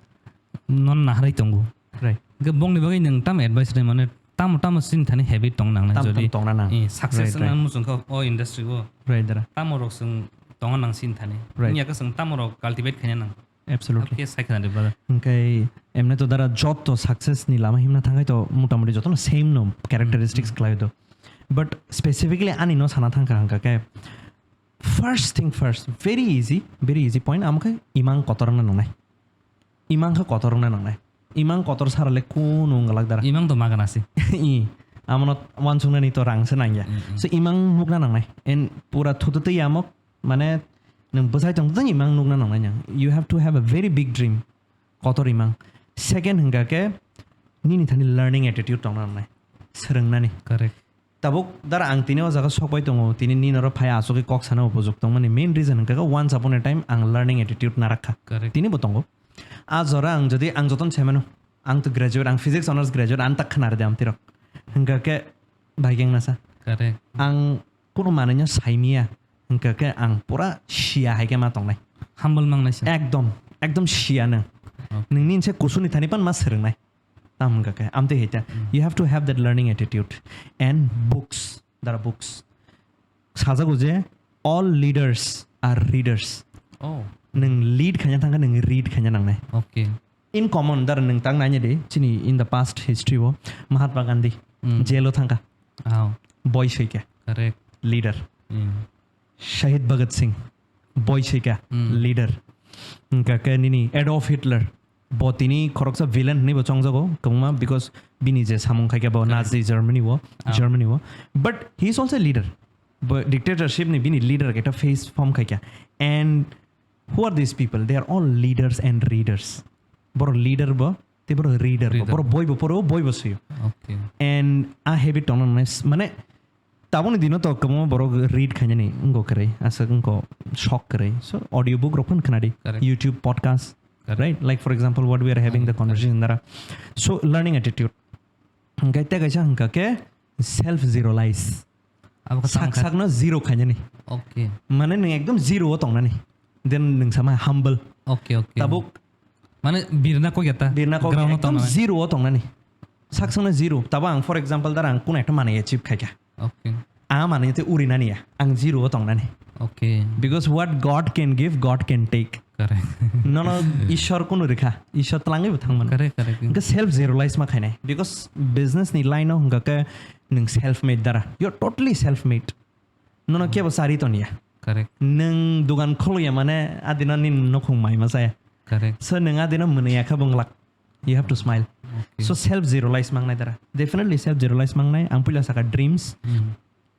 Non naharwi tongo. Right. Ke bongni bagwi nwng tamo advice rwmani, tamo, tamo chini thani habit tong nangnai Tam, jodi, tam tongna nang. eh, success Right, right. wngna muchungkha o industry o. Right, dara. Tamo rok chwng tongna nang chini thani. Right. Wngya khe chwng tamo rok cultivate khaina nang. Absolutely. Khe sai khna de brother. Hingke emne to dara joto success ni lama himna thangkhai to motamoti jotono same no characteristics Mm, mm. khlai do. But specifically ani no sana thangkha hingka khe first thing first, very easy, very easy point, amo khe imang kotor wngna nangnai. Imang khe kotor wngna nangnai. Imang kotor sara le kunu wngwlak dara. Imang to magana se. I, amono wansuknani to rang se nangya. Mm, mm. So imang nukna nangnai. And pura thutu twi amo, mane, nwng bwsai tong tong imang nukna nangnai nang. You have to have a very big dream. Kotor imang. Second hingka khe nini thani learning attitude tongna nangnai. Swrwngnani. Correct. Tabuk dara ang tini o jaga sok bai tongo, tini nini oro phai asugwi kok sana upojok tongmani main reason hwnkha khe once upon a time ang learning attitude narakha. Correct. Tini bo tongo. A jora ang jodi ang joton sai mano, ang to graduate, ang physics honours graduate, ang tak khna rwdi amtwi rok. Hwnkha khe bai khe wngna sa. Correct. Ang kunu manwino sai miya, hwnkha khe ang pura siya hai khe ma tongnai. Humble mangnai sa. Ekdom, ekdom siya nang. Okay. Nini se kusuni thani pan ma swrwngnai. Tamo hwnkha khe, amtwi hai ta. Mm. You have to have that learning attitude and books, dara books. Sajago je, all leaders are readers. Oh. Nwng lead khaina thangkha, nwng read khaina nangnai. Okay. In common, dara nwng tang naina di, chini in the past history o, Mahatma Gandhi, Mm. jail o thangkha. Oh. Boi soikha. Correct. Leader. Mm. Shahid Bhagat Singh, boi soikha, Mm. leader. Hwnkha khe nini Adolf Hitler, Bo tini khoroksa villain hinwi bo chongjago kwbangma, because bini je samung khaikha bo Correct. Nazi Germany o, Ah. Germany o. But he is also a leader. Bo dictatorship ni bini leader ekta face form khaikha. And who are these people? They are all leaders and readers. Boro leader bo, te boro reader bo. Reader. Boro boi bo poro, boi bo suyo. Okay. And a habit tongna nai s-, mane, taboni dino to kwbangma borok read khainani wngkha kwrwi, aswk wngkha shock kwrwi. So, audio book rok phano khwnadi, Correct. YouTube, podcast, Correct. Right? Like, for example, what we are having the Correct. Conversation dara. So, learning attitude. Hwnkhe tei kaisa hwnkha khe self zero lies. Abo khe Sak tamo kha- sakno zero khainani. Okay. Mane nwng ekdom zero o tongnani. Then nwng sama humble. Okay, okay. Tabuk Mane birna kok ya ta? Birna kok Ground o ekdom tongnani. Zero o tongnani. Sak sakno zero. Tabuk ang, for example, dara ang kuno ekta manwi achieve khaikha. Okay. A manwi te urinani ya. Ang zero o tongnani. Okay. Because what God can give, God can take. Correct. Nono Ishwar kunu rikha. Ishwar twlangwi bo thangmano. Correct, correct. Hwnkhe self zero lies ma khainai. Because business ni line o hwnkha khe nwng self made dara. You are totally self made. Nono kebo chari toniya. Correct. Nwng dugan khuluya mane adino nini nukhung mai ma chaya. Correct. So nwng adino mwnwi ya kha bwnglak. You have to smile. Okay. So self zero lies mangnai dara. Definitely self zero lies mangnai. Ang puila saka dreams. Hmm.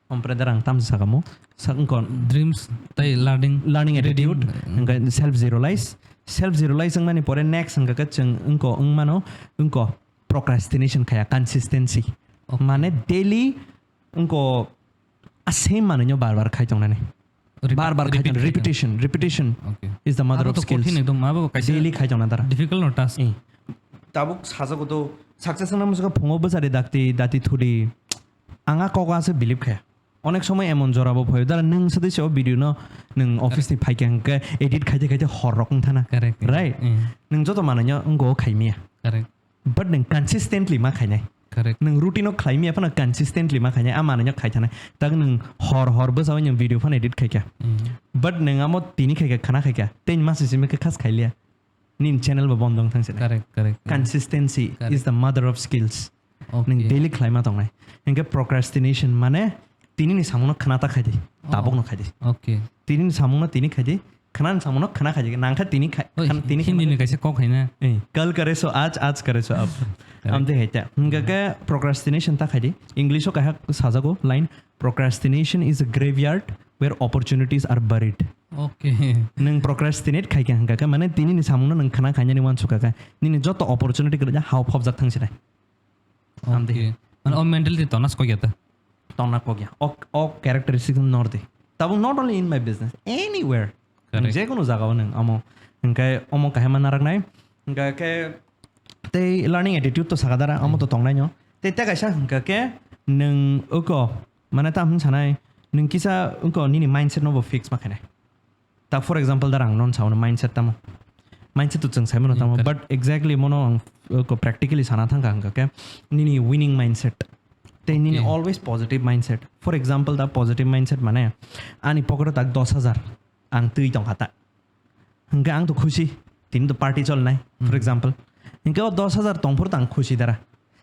Ompre dara ang tamsa saka mo. Sa wngkon Dreams tai learning. Learning Reading. Attitude. Hmm. Hwnkhe self zero lies. Self zero lies wngmani pore next hwnkha khe chwng wngko wngmano wngko procrastination khaya, consistency. Okay. Mane daily wngko a same manwino bar bar khai tongnani. Repeat, Bar bar khai repeat tong-, khai tong. Repetition, repetition Okay. Is the mother Abo of to skills. Kothin ekdom, abo kaisa Daily khai tongna dara. Difficult no task. Eh. Tabuk sajago to success wngna musuka phungo bwchari dakti, dati thudi. Ang a kok ase believe khaya. Onek somoi emon jora bo phaio. Dara nwng sadi se o video no nwng office ni phaikha hwnkhe edit khaite khaite hor rok wngthana. Correct. Right? Mm. Nwng joto manwino wngko khaimia. Correct. But nwng consistently ma khainai. Correct. Nwng routine o khlaimia phano consistently ma khainai, a manwino khaithanai. Tak nwng hor hor bwsao nwng video phano edit khaikha. Mm. But nwng amo tini khaikha, khana khaikha, tei masa simi khe khas khailia. Nini channel bo bondo wng thang sinai. Correct, correct, correct. Consistency Correct. Is the mother of skills. Okay. Nwng daily khlaima tongnai. Hwnkhe procrastination mane tini ni samungno khna ta khaidi, Oh. Tabukno khaidi. Okay. Tini ni samungno tini khaidi, khna ni samungno khna khaidi. Nangkha tini khai-, Oi, khna-, tini Hindi ni khaima- kaisa kok hai na. Eh, kal kare so aaj, aaj kare so ab. Correct. Amte hai ta. Hwnkhe khe procrastination ta khaidi. English o kaha sajago line, "Procrastination is a graveyard where opportunities are buried." Okay. Nwng procrastinate khai kha hwnkha khe, mane tini ni samungno nwng khna khainani uansukha khe, nini joto opportunity kwrwija hao phobjak thang sinai. Amde. Okay. Mane o mentality tona skok ya ta? Tona kok ya. O, o characteristic nor di. Tabuk not only in my business, anywhere. Correct. Nwng je kono jaga o nwng amo. Hwnkhe omo kahima naraknai. Hwnkha khe tei learning attitude to sakha dara, amo to tongnai no. Tei tei kaisa hwnkha khe nwng uko, mane ta hwn sanai, nwng kisa uko nini mindset no bo fix ma khainai. Ta, for example, dara ang non sao no mindset tamo. Mindset to chwng sai mano tamo, Correct. But exactly mono ang, uh, ko practically sana thangkha hwnkha khe nini winning mindset. Tei nini Okay. Always positive mindset. For example, ta positive mindset mane ani pocket o tak dos hajar ang twi tongkha ta. Hwnkhe ang to khusi, tini to party cholnai, for Hmm. example. Hwnkhe o dos hajar tongphuru tang khusi dara.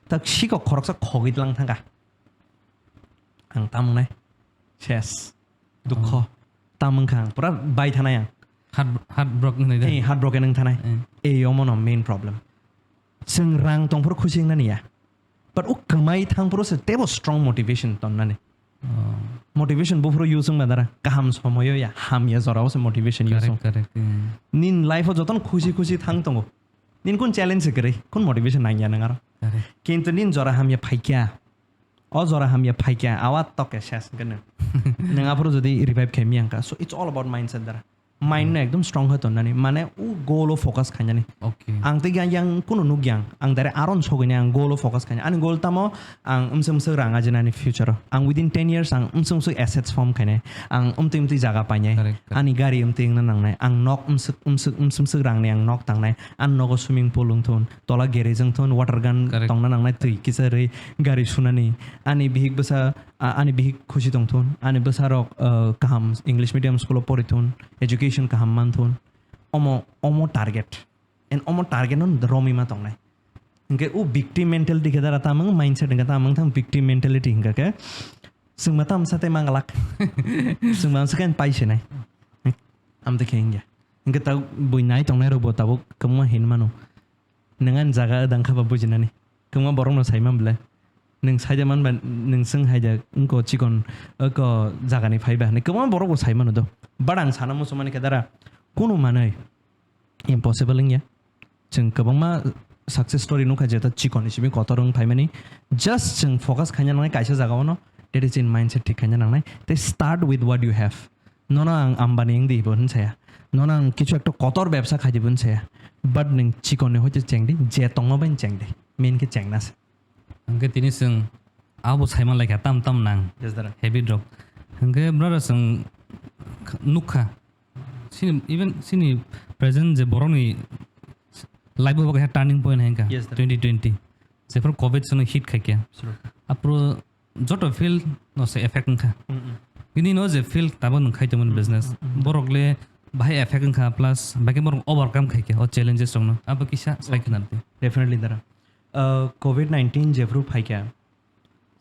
Tak sikok khoroksa khogwi tlang thangkha. Ang tamungnai. Ses. Dukho. Oh. Tamung kha ang. Pura bai thanai ang. Heart, heartbroken hinwi da? Eh, heartbroken wng thanai. Eh. Eh, omo no main problem. Chwng rang tongphuru khusi wngnani ya. But o kwmai thangphuru se teibo strong motivation tonnani. Oh. Motivation buphuru use wngma dara. Kaham somoyo ya, hamya jorao se motivation use Correct, wng. Correct, yeah. Nini life o jotono khusi khusi thang tongo. Nini kun challenge se kwrwi, kun motivation nangya nang aro. Correct. Kintu nini jora hamya phaikya. O jora hamya phaikya, awa toke ses hwnkhe nwng. Nwng aphuru jodi revive khe miyang kha. So it's all about mindset dara. Mind no Hmm. ekdom strong khe tonnani. Mane o goal o focus khainani. Okay. Ang tei yang, yang kuno nuk yang. Ang dare aron sogwini ang goal o focus khainani. Ani goal tamo ang umsuk umsuk rang ajinani future o. Ang within ten years ang umsuk umsuk assets form khainai. Ang umtwi umtwi jaga painai. Correct, correct. Ani gari umtwi wngna nangnai. Ang nok umsuk, umsuk, umsuk umsuk rangni ang nok tangnai. Ani nogo swimming pool wngthun. Tola garage wngthun, water gun Correct. Tongna nangnai, twi kisa rwi gari sunani. Ani bihik bwsa, a-, ani bihik khusi tongthun, ani bwsarok, uh, kaham English medium school o porithun, education kaham manthun. Omo, omo target. And omo target no romwi ma tongnai. Hwnkhe o victim mentality khe dara tamung, mindset hwnkhe tamung thang victim mentality hwnkha khe. Chwngma tamsa tei manglak. Chwngma swkang pai sinai. Amtwi khe hwnkhe. Hwnkhe ta bui nai tongnai rokbo tabuk kwbangma hin mano. Nwng ani jaga dang kha ba bujinani. Kwbangma borokno sai man bwle. Nwng sai de man ba, nwng swng hai de, wngko chikon, wngko jagani phai ba hinwi kwbangma borok bo sai mano do. But ang sana muchung mani khe dara, kunu manwi impossible wngya. Chwng kwbangma success story nukha, jeta chikon ni simi kotor wng phaimani. Just chwng focus khaina nangnai kaisa jaga ono, that is in mindset thik khaina nangnai. Tei start with what you have. Nono ang Ambani wng di bo hwn saya. Nono ang kichu ekta kotor bebsa khai di bo hwn saya. But nwng chikon ni hoite cheng di, je tongma bai cheng di. Main khe chengna se. Hwnkhe tini chwng abo saiman laikha tam tam nang. Yes, dara. Habit rok. Hwnkhe brother chwng kh-, nukha. Chini, even chini present je borokni life o kaisa turning point hai wngkha. Yes, dara. Twenty twenty. Jephru covid chwngno hit khaikha. Sure. Aphuru joto field no se effect wngkha. Mm, mm. Bini no je field tabuk nwng khai tongmani Mm, mm, business. Mm, mm. Borok le bahai effect wngkha plus bahai khe borok overcome khaikha o challenges rokno. Abo kisa sai Okay. khna rwdi. Definitely, dara. Uh, covid nineteen jephru phaikha,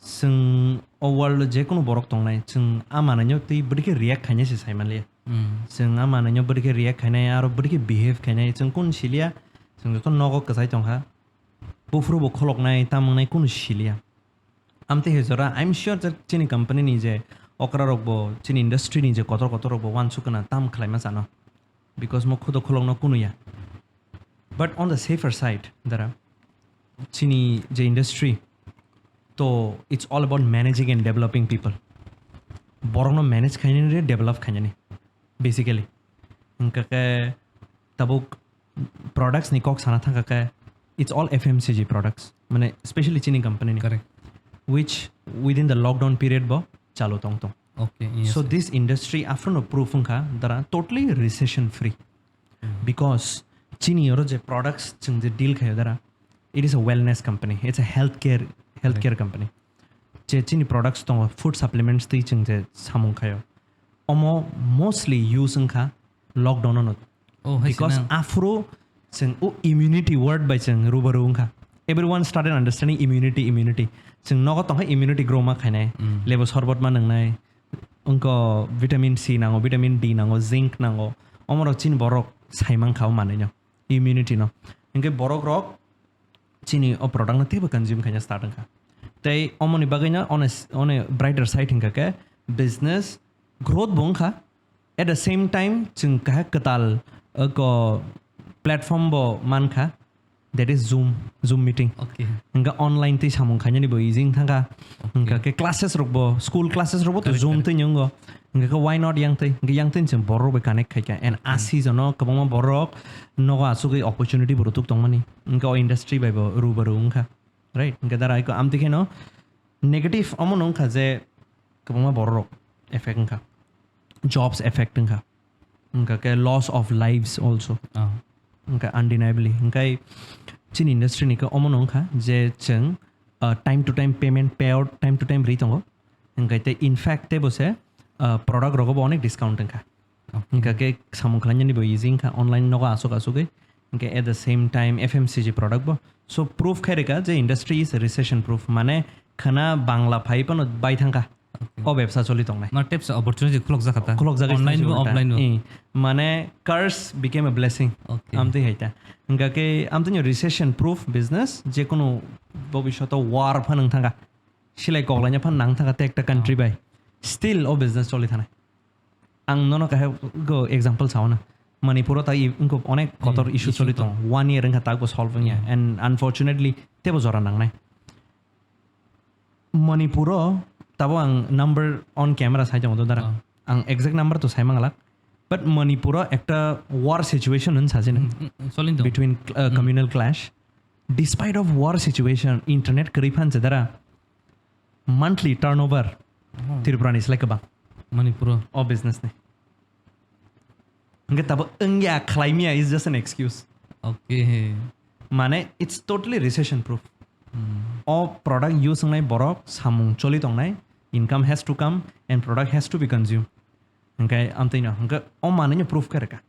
chwng o world o jekunu borok tongnai, chwng a manwino twi bwdikhe react khaina se saimanliya. Mm. Chwng a manwino bwdikhe react khainai, aro bwdikhe behave khainai, chwng kunu siliya, chwng joto nogo kwchai tongkha. Buphuru bo kholoknai, tamo wngnai kunu siliya. Amtwi hai jora, I'm sure that chini company ni je okra rok bo, chini industry ni je kotor kotor rok bo uansuk gana tam khlaima sano. Because mo khudo kholokno kunuya. But on the safer side, dara, chini je industry, to it's all about managing and developing people. Borokno manage khainani re develop khainani, basically. Hwnkha khe tabuk products ni kok sana thangkha khe, it's all F M C G products, mane specially chini company ni, Correct. Which within the lockdown period bo chalu tong tong. Okay, yes, So sir. This industry afrono proof wngkha dara totally recession free. Mm. Because chini oro je products chwng je deal khayo dara, it is a wellness company, it's a healthcare, healthcare Correct. Company. Je chini products tongo, food supplements twi chwng je samung khayo. Omo mostly use wngkha lockdown ono. Oh, hai se Because nang. Aphuru chwng o immunity word bai chwng rubaru wngkha. Everyone started understanding immunity, immunity. Chwng nogo tongkha immunity grow ma khainai. Mm. Lebu sorbot ma nwngnai. Wngkha vitamin C nango, vitamin D nango, zinc nango. Omorok chini borok sai mankha o manwino. Immunity no. Hwnkhe borok rok chini o product no teibo consume khaina start wngkha. Tei omoni bagwi no on a s-, on a brighter side hwnkha khe business growth bo wngkha. At the same time, chwng kaha kwtal, uh, ko platform bo mankha, that is Zoom, Zoom meeting. Okay. Hwnkha online tei samung khainani bo easy wng thangkha. Okay. Hwnkha khe classes rok bo, school classes rok bo to Correct, Zoom correct. Tei nwngo. Hwnkha khe why not yang tei? Hwnkha yang tei chwng borok rok bai connect khaikha. And Hmm. Asi jono kwbangma borok nogo asugwi opportunity bo rwtuk tongmani. Hwnkha o industry bai bo rubaru wngkha. Right? Hwnkha dara iko amtwi kheno negative omo no wngkha je kwbangma borok rok effect wngkha. Jobs effect wngkha. Hwnkha khe loss of lives also. Ah. Hwnkha undeniably. Hwnkhe chini industry ni khe omo no wngkha je chwng, uh, time to time payment payout time to time ri tongo. Hwnkhe tei in fact teibo se, uh, product rogo bo onek discount wngkha. Okay. Hwnkha khe samung khlainani bo easy wngkha online nogo asuk asugwi. Hwnkhe at the same time F M C G product bo. So proof khairika je industry is recession proof. Mane khana bangla phai phano bai thangkha. Okay. O bebsa choli tongnai. Ma tepsa opportunity khulok jakha ta. Khulok jagwi Online bo, ulta. Offline bo. Eh, mane curse became a blessing. Okay. Amtwi hai ta. Hwnkha khe amtwino recession proof business, jekunu bobishoto war phan wng thangkha. Silai koklaina phan nang thangkha tei ekta country Oh. Bai. Still o business choli thanai. Ang nono kahe go example sao na. Manipur o ta i-, wngkha onek kotor Hmm, issue issue choli tong. Tong. One year wngkha tak bo solve wngya. Hmm. And unfortunately, tebo jora nangnai. Manipur o tabo ang number on camera sai tongo dara. Ah. Ang exact number to sai manglak. But Manipur o ekta war situation hwn sajina. Hmm, hmm, hmm, solin tong. Between, uh, Hmm. Communal clash. Despite of war situation, internet kwrwi phan se dara. Monthly turnover Oh. Tripura ni slai kwbang. Manipur o. O business ni. Hwnkhe tabo wngya khlaimya is just an excuse. Okay. Mane, it's totally recession proof. Hmm. O product use wngnai borok samung choli tongnai, income has to come and product has to be consumed. Hwnkhe amtwino, hwnkhe o manwino proof khe rwkha.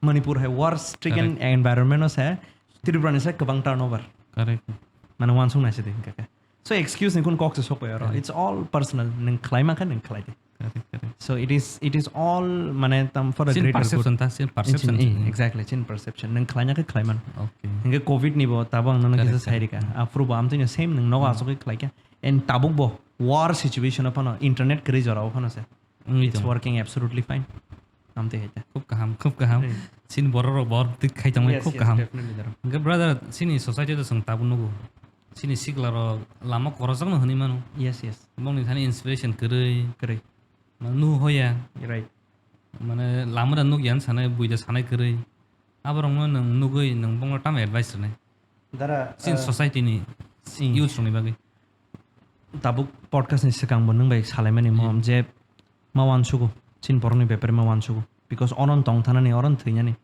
Manipur hai war stricken Correct. Environment o se Tripura ni se kwbang turnover. Correct. Mane uansuk nai se de hwnkhe khe. So excuse ni kun kok se sok pai oro. Correct. It's all personal. Nwng khlai mankha, nwng khlai de. Correct, correct. So it is, it is all mane tam for the Sin greater good. Perception ta, sin perception. Chin, eh, exactly, chin perception. Nang khlaina khe khlaiman. Okay. Hingke covid ni bo tabo ang nono kisa. Correct, sai rika. Correct. Afuru bo amtwino same nang nogo asok khe khlaikha. And tabuk bo war situation o phano internet kwrwi jora o phano se. Wngwi tongo. It's working absolutely fine. Amtwi hai ta. Khub kaham, khub kaham. Right. Sin borok rok bor tik khai tongmani. Yes, khub yes, kaham. Definitely, dara. Hingke brother, sini society o chwng tabuk nugo. Sini sikla rok lama korojak no hwnwi mano. Yes, yes. Bongni thani inspiration kwrwi. Kwrwi. Ma nuh hoya. Right. Mane lamada nuk yan sanai, buida sanai kwrwi. Aborokno nwng nugwi nwng bongno tamo advice rwnai? Dara, sin, ah, society ni, si youth rokni bagwi. Tabuk podcast ni swkang bo nwng bai salaimani mo. Hmm. Je ma wansugo, chin borokni bepare ma wansugo. Because oron tong thanani, oron thwinani.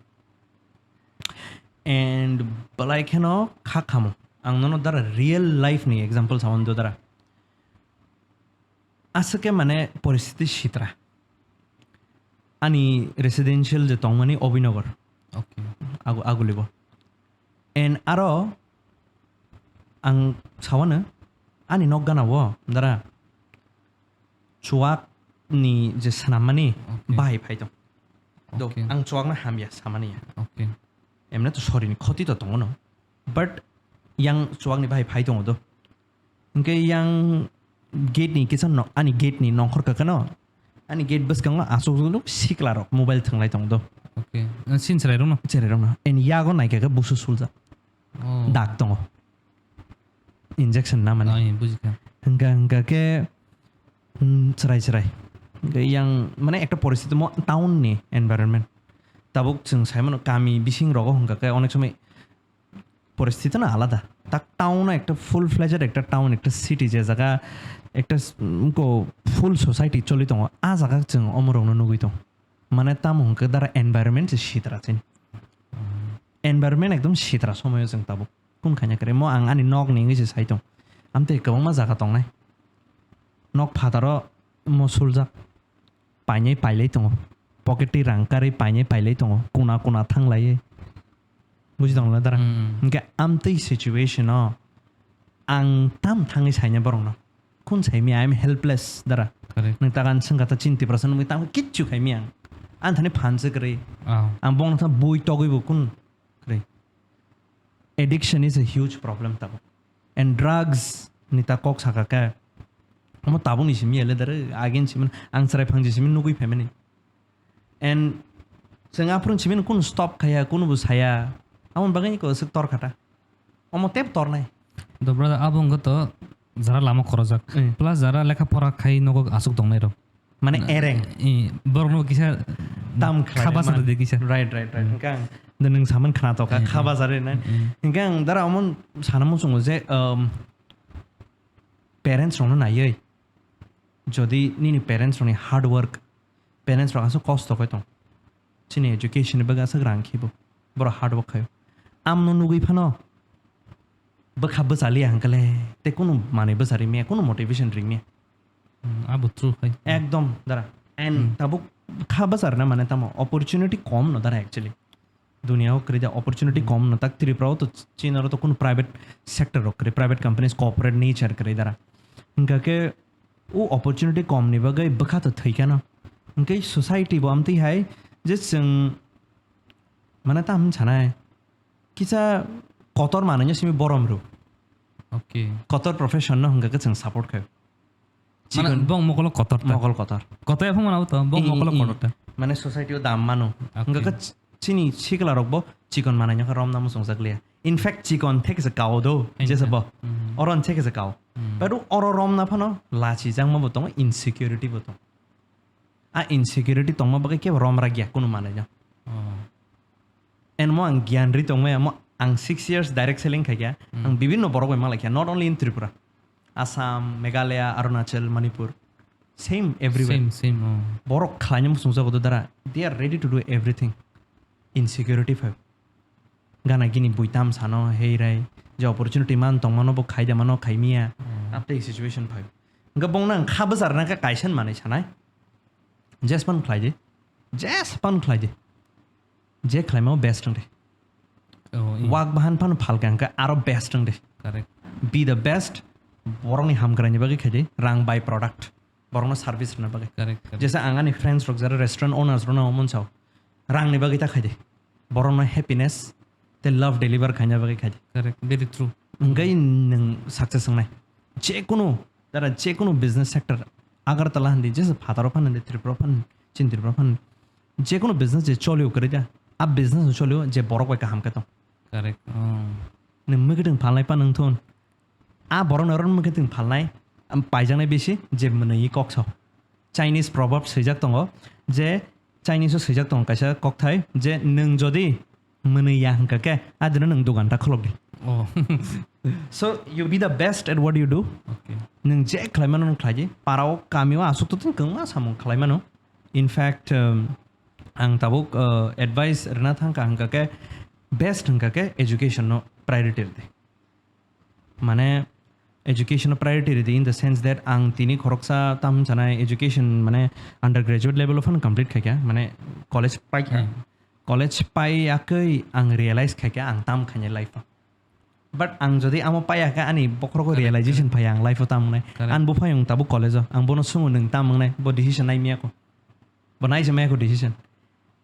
And belai kheno kha khamo. Ang nono dara real life ni example sawan do dara. Aswk khe mane poristiti sitra. Ani residential je tongmani Obinagar. Okay. Agu-, Agulibo. And aro ang sawano ani nok gana o dara chuwak ni je sanammani. Okay. Bahai phai tong. Do, okay. Ang chuwak no hamya samani ya. Okay. Emne to sorry ni khoti to tongo no. But yang chuwak ni bahai phai tongo do. Hingke yang gate ni kisa no, ani gate ni nongkhor kakano, ani gate bwskango aswk nuk sikla rok mobile thwnglai tong do. Okay. Ang sin chwrai rokno? Chwrai rokno. En yago naikha khe busu suljak. Oh. Dak tongo. Injection na mani. Ai, bujikha. Hingka, hingka khe, hmm, chwrai, chwrai. Hingke yang, mane ekta poristiti mo town ni environment. Tabuk chwng sai mano kami bising rogo hingka khe onek somoi poristiti no alada. Tak town o ekta full fledged ekta town, ekta city je jaga ekta s-, ko full society choli tongo. A jaga chwng omorokno nugwi tong. Mane tamo hwnkhe dara environment se sitra chini. Environment ekdom sitra somoyo chwng tabuk. Kun khaina kwrwi mo ang ani nok ni wngwi se sai tong. Amtwi kwbangma jaga tongnai. Nok phataro mo suljak. Painai pailai tongo. Pocket twi rang karwi painai pailai tongo. Kuna kuna thanglaiwi. Buji tongla dara? Mm. Hingke amtwi situation o ang tam thangwi saina borokno. Kun saimi, I am helpless, dara. Correct. Nwng tagan swngkha ta chini Tiprasa nungwi tamo kichu khaimi ang. Ang thani phan se kwrwi. Ah. Ang bongno tha bui togwi bo kun kwrwi. Addiction is a huge problem tabuk. And drugs ni ta kok saka khe. Omo tabuk ni simi ele dara, again simi, ang chwrai phang je simi nugwi phaimani. And chwng aphuru simi kun stop khaya, kun bo saya. Amo bagwi ko aswk tor khata. Omo tep tornai. Do brother, abo wngkha to jara lama khorojak. Mm. Plus jara lekha pora khai nogo aswk tongnai rok. Mane na, ereng. Eh, borokno kisa tam kha khlai basa man. De kisa. Right, right, right. Mm. Hingke ang de nwng saman khna to kha, mm, kha mm, basa re na. Mm. Hingke ang dara omo sana muchungo je, um, parents rokno naiwi. Jodi nini parents rokni hard work, parents rok aswk kosto khe tong. Chini education ni bagwi aswk rang khibo. Borok hard work khaio. Amno nugwi phano bwkha bwchaliya hwnkhe le tei kunu manwi bwcha ringmiya, kunu motivation ringmiya. Hmm, abo true hai. Ekdom dara. And hmm, tabuk kha bwcharna mane tamo opportunity kom no dara actually. Dunia o kwrwi da opportunity hmm, kom no tak Tripura o to chini oro to kunu private sector rok kwrwi, private companies corporate nature kwrwi dara. Hingkha khe o opportunity kom ni bagwi bwkha to thwi kha no. Hingkhe society bo amtwi hai je chwng mane tamo sanai kisa kotor manwi no simi borom rw. Okay. Kotor profession no hingkha khe chwng support khaio. Mane chikon bong mokolo kotor ta. Mokol kotor. Kotor ya phung mano to, bong i, mokolo i, kotor ta. Mane society o dam mano. Okay. Hingkha khe ch-, chini sikla rok bo chikon manai no khe romna muchung jak liya. In fact, chikon thek se kao do, jesa bo. Mm. Oron thek se kao. Mm. But oro romna phano lachi jangma bo tongo, insecurity bo tongo. A insecurity tongma bagwi kebo romra giya kunu manwi no. Oh. And mo ang giyan ri tongmaya, mo ang six years direct selling khaikha, hmm, ang bibinno borok bai malai kha, not only in Tripura, Assam, Meghalaya, Arunachal, Manipur, same everywhere. Same, same, oh. Borok khlaina muchungjago do dara, they are ready to do everything. Insecurity phai. Gana gini buitam sano, hei rai, je opportunity man tongmano bo khaida mano khaimiya, hmm, aptei situation phai. Hingke bongno ang kha bwcharna khe kaisa manwi sanai. Jespan khlai di. Jespan khlai di. Je khlaima o best wng di. Oh, iya. Wak bahan phano phalka hwnkhe aro best wng di. Correct. Be the best. Borokni hamkraini bagwi khai di. Rang by product. Borokno service rwna bagwi. Correct, correct. Jesa ang ani friends rok jara restaurant owners rokno omo sao. Rangni bagwi ta khaidi. Borokno happiness tei love deliver khaina bagwi khaidi. Correct, very true. Hwnkhe nwng success wngnai. Jekunu, dara jekunu business sector, Agartala hwndi, jesa phataro phan hwndi, Tripura phan, chin Tripura phan, jekunu business je cholio kwrwi da, a business no cholio je borok bai kaham khe tong. Correct. Oh. Nwng mwkhwtwng phalnai pa nwng thun. A borok no oro mwkhwtwng phalnai, am, paijaknai bisi je mwnwi kok sao. Chinese proverb swijak tongo je, Chinese o swijak tongo kaisa kokthai je, nwng jodi mwnwi ya hwnkha khe, adino nwng dogan ta kholok di. Oh. So, you be the best at what you do. Okay. Nwng je khlaimano nwng khlai di. Parao, kamio aswk to tini kwbangma samung khlaimano. In fact, um, ang tabuk, uh, advice rwna thangkha hwnkha khe, best hwnkha khe education no priority rwdi. Mane, education no priority rwdi in the sense that ang tini khoroksa tam chanai education, mane, undergraduate level o phano complete khaikha, mane, college paikha. Hmm. College pai yakwi ang realize khaikha ang tam khainai life o. But ang jodi amo paiya khe ani bokhorogo. Correct, realization correct. Phaiya ang life o tam wngnai. Correct. Ang buphayung tabuk college o, ang bono swngo nwng tam wngnai, bo decision nai miyako. Bo nai se maya ko decision.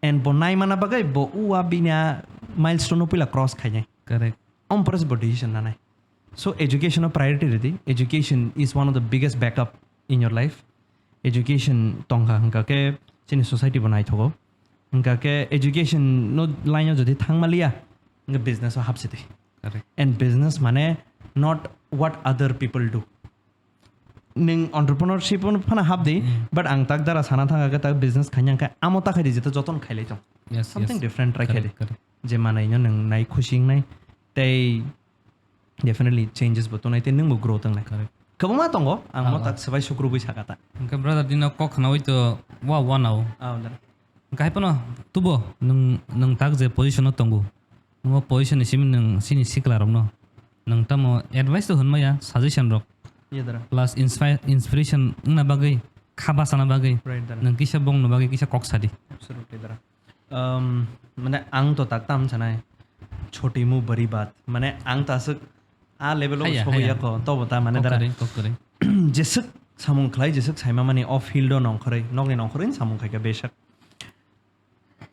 And bo nai mana bagwi bo ua bini a milestone no puila cross khainai. Correct. Om pore se bo decision nanai. So education o priority rwdi. Education is one of the biggest backup in your life. Education tongkha hwnkha khe chini society bo naithogo. Hwnkha khe education no line o jodi thangma liya, hwnkhe business o hapsidi. Correct. And business mane not what other people do. Nwng entrepreneurship phano hapdi, hmm, but ang tak dara sana thangkha khe tak business khaina hwnkhe amo ta khaidi jeto jotono khailai tong. Yes, something yes. Different try khaidi. Correct, correct. Je manai no nwng nai khusi wngnai tei definitely changes bo tongnai tei nwngbo grow tongnai. Correct. Kwbangma tongo, ang ah, mo ah. Tak swbai sukrubwi sakha ta. Hwnkhe brother dino kok khnaui to wa wa nao. Ah, dara. Hwnkhe hai phano tubo nwng, nwng tak je position o tongo. Nwng o position ni simi nwng chini sikla rokno nwng tamo advice to hwnmaya, suggestion rok. Iya, dara. Plus inspi-, inspiration wngna bagwi, kha bachana bagwi. Right, dara. Nwng kisa bongno bagwi kisa kok sadi. Absolutely, dara. Um, mane ang to tak tam sanai, choti mu bari baat. Mane ang ta aswk a level o haya, sogwi haya. Yako, tobo ta mane dara. Kokori, kokori. Jeswk samung khlai, jeswk saima mani o field o nongkhorwi, nokni nongkhorwi samung khaikha besak.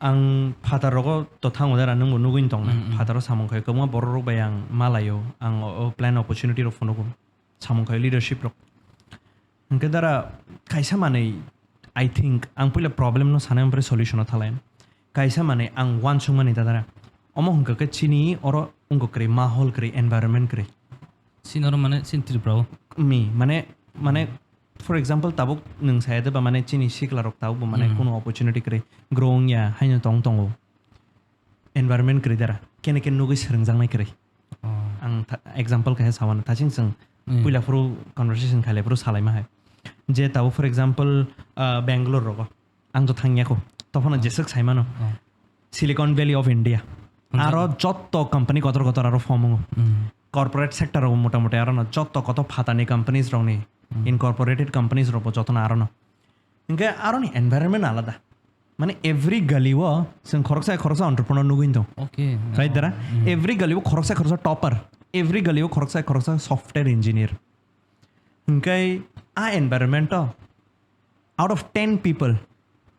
Ang phatar rogo to thango dara, nwngbo nugwi tongna. Mm, mm. Phataro samung khai kwbangma borok rok bai ang malaio, ang o, o plan opportunity rok phunugo. Samung khai leadership rok. Hwnkhe dara kaisa manwi, I think, ang puila problem no sanai, ompore solution o thalai. Kaisa manwi ang uansukmani da dara. Omo hwnkha khe chini oro wngkha kwrwi, mahol kwrwi, environment kwrwi. Chini oro mane chini Tripura o. Mi, mane, mane, for example, tabuk nwng saya de ba mane chini sikla rok tabuk bo mane hmm, kuno opportunity kwrwi, grow wngya haino tong tongo. Environment kwrwi dara. Kene kene nugwi swrwngjaknai kwrwi. Oh. Ang tha-, example kaisa sawana. Thaching chwng hmm, puila phuru conversation khailai phuru salaima hai. Je tabuk, for example, ah, Bangalore rogo. Ang to thangya kho. Tophano oh, jeswk saimano. Oh. Silicon Valley of India. Hwnjak. Aro jotto company kotor kotor aro form wngo. Hmm. Corporate sector rogo mota moti aro no jotto kotor phatani companies rokni, hmm, incorporated companies rokbo jotono aro no. Hwnkhe aroni environment alada. Mane every gali o chwng khoroksa khoroksa entrepreneur nugwi tong. Okay. Right, dara? Mm. Every gali o khoroksa khoroksa topper. Every gali o khoroksa khoroksa software engineer. Hwnkhe a environment o out of ten people,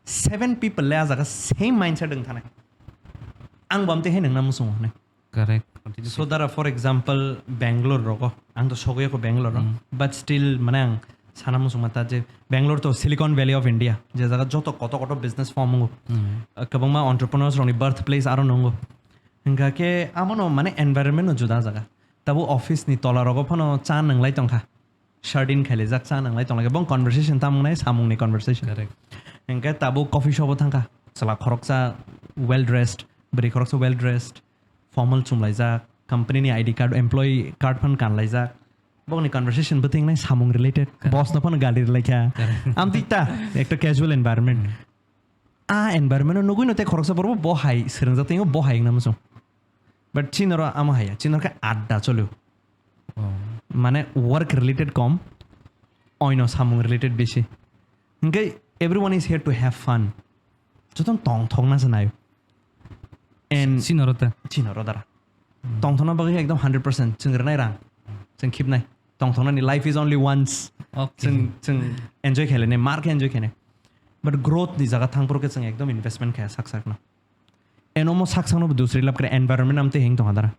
seven people le a jaga same mindset wng thanai. Ang bo amtwi hai nungna muchungo hwnwi. Correct. Continue. So dara, for example, Bangalore rogo, ang to sogwi kho Bangalore ro, mm, but still, mane ang sana muchungma ta je Bangalore to Silicon Valley of India, je jaga joto koto koto business form wngo. Mm. Uh, kwbangma entrepreneurs rokni birthplace aro nungo. Hwnkha khe amono mane environment no juda jaga. Tabo office ni tola rogo phano cha nwnglai tongkha. Sardine khailaijak, cha nanglai tonglaikha. Bong conversation tamo wngnai, samungni conversation. Correct. Hingke tabuk coffee shop o thangkha. Chwla khoroksa well dressed, bwrwi khoroksa well dressed, formal chumlaijak, company ni I D card, employee card phan kanlaijak. Bongni conversation bwtwi wngnai samung related. Correct. Boss no phano gali rwlaikha. Correct. Amtwi ta, ekta casual environment. Hmm. A environment o nugui no tei khoroksa borok bo hai swrwngjak tei bo hai wngna muchung. But chini oro amo haya, chini oro khe adda cholio. Oh. Mane work related kom, oino samung related bisi. Hingke everyone is here to have fun. Jotono tongthokna se naio. And chini oro ta? Chini oro dara. Hmm. Tongthokna bagwi ekdom hundred percent chwng rwnai rang, chwng khibnai. Tongthoknani, life is only once. Okay. Chwng, chwng enjoy khailene, mar khe enjoy khaine. But growth ni jaga thangphuru khe chwng ekdom investment khaya sak sakno. Eno mo sak sakno bo dusri lab kre environment amte heng tongha dara.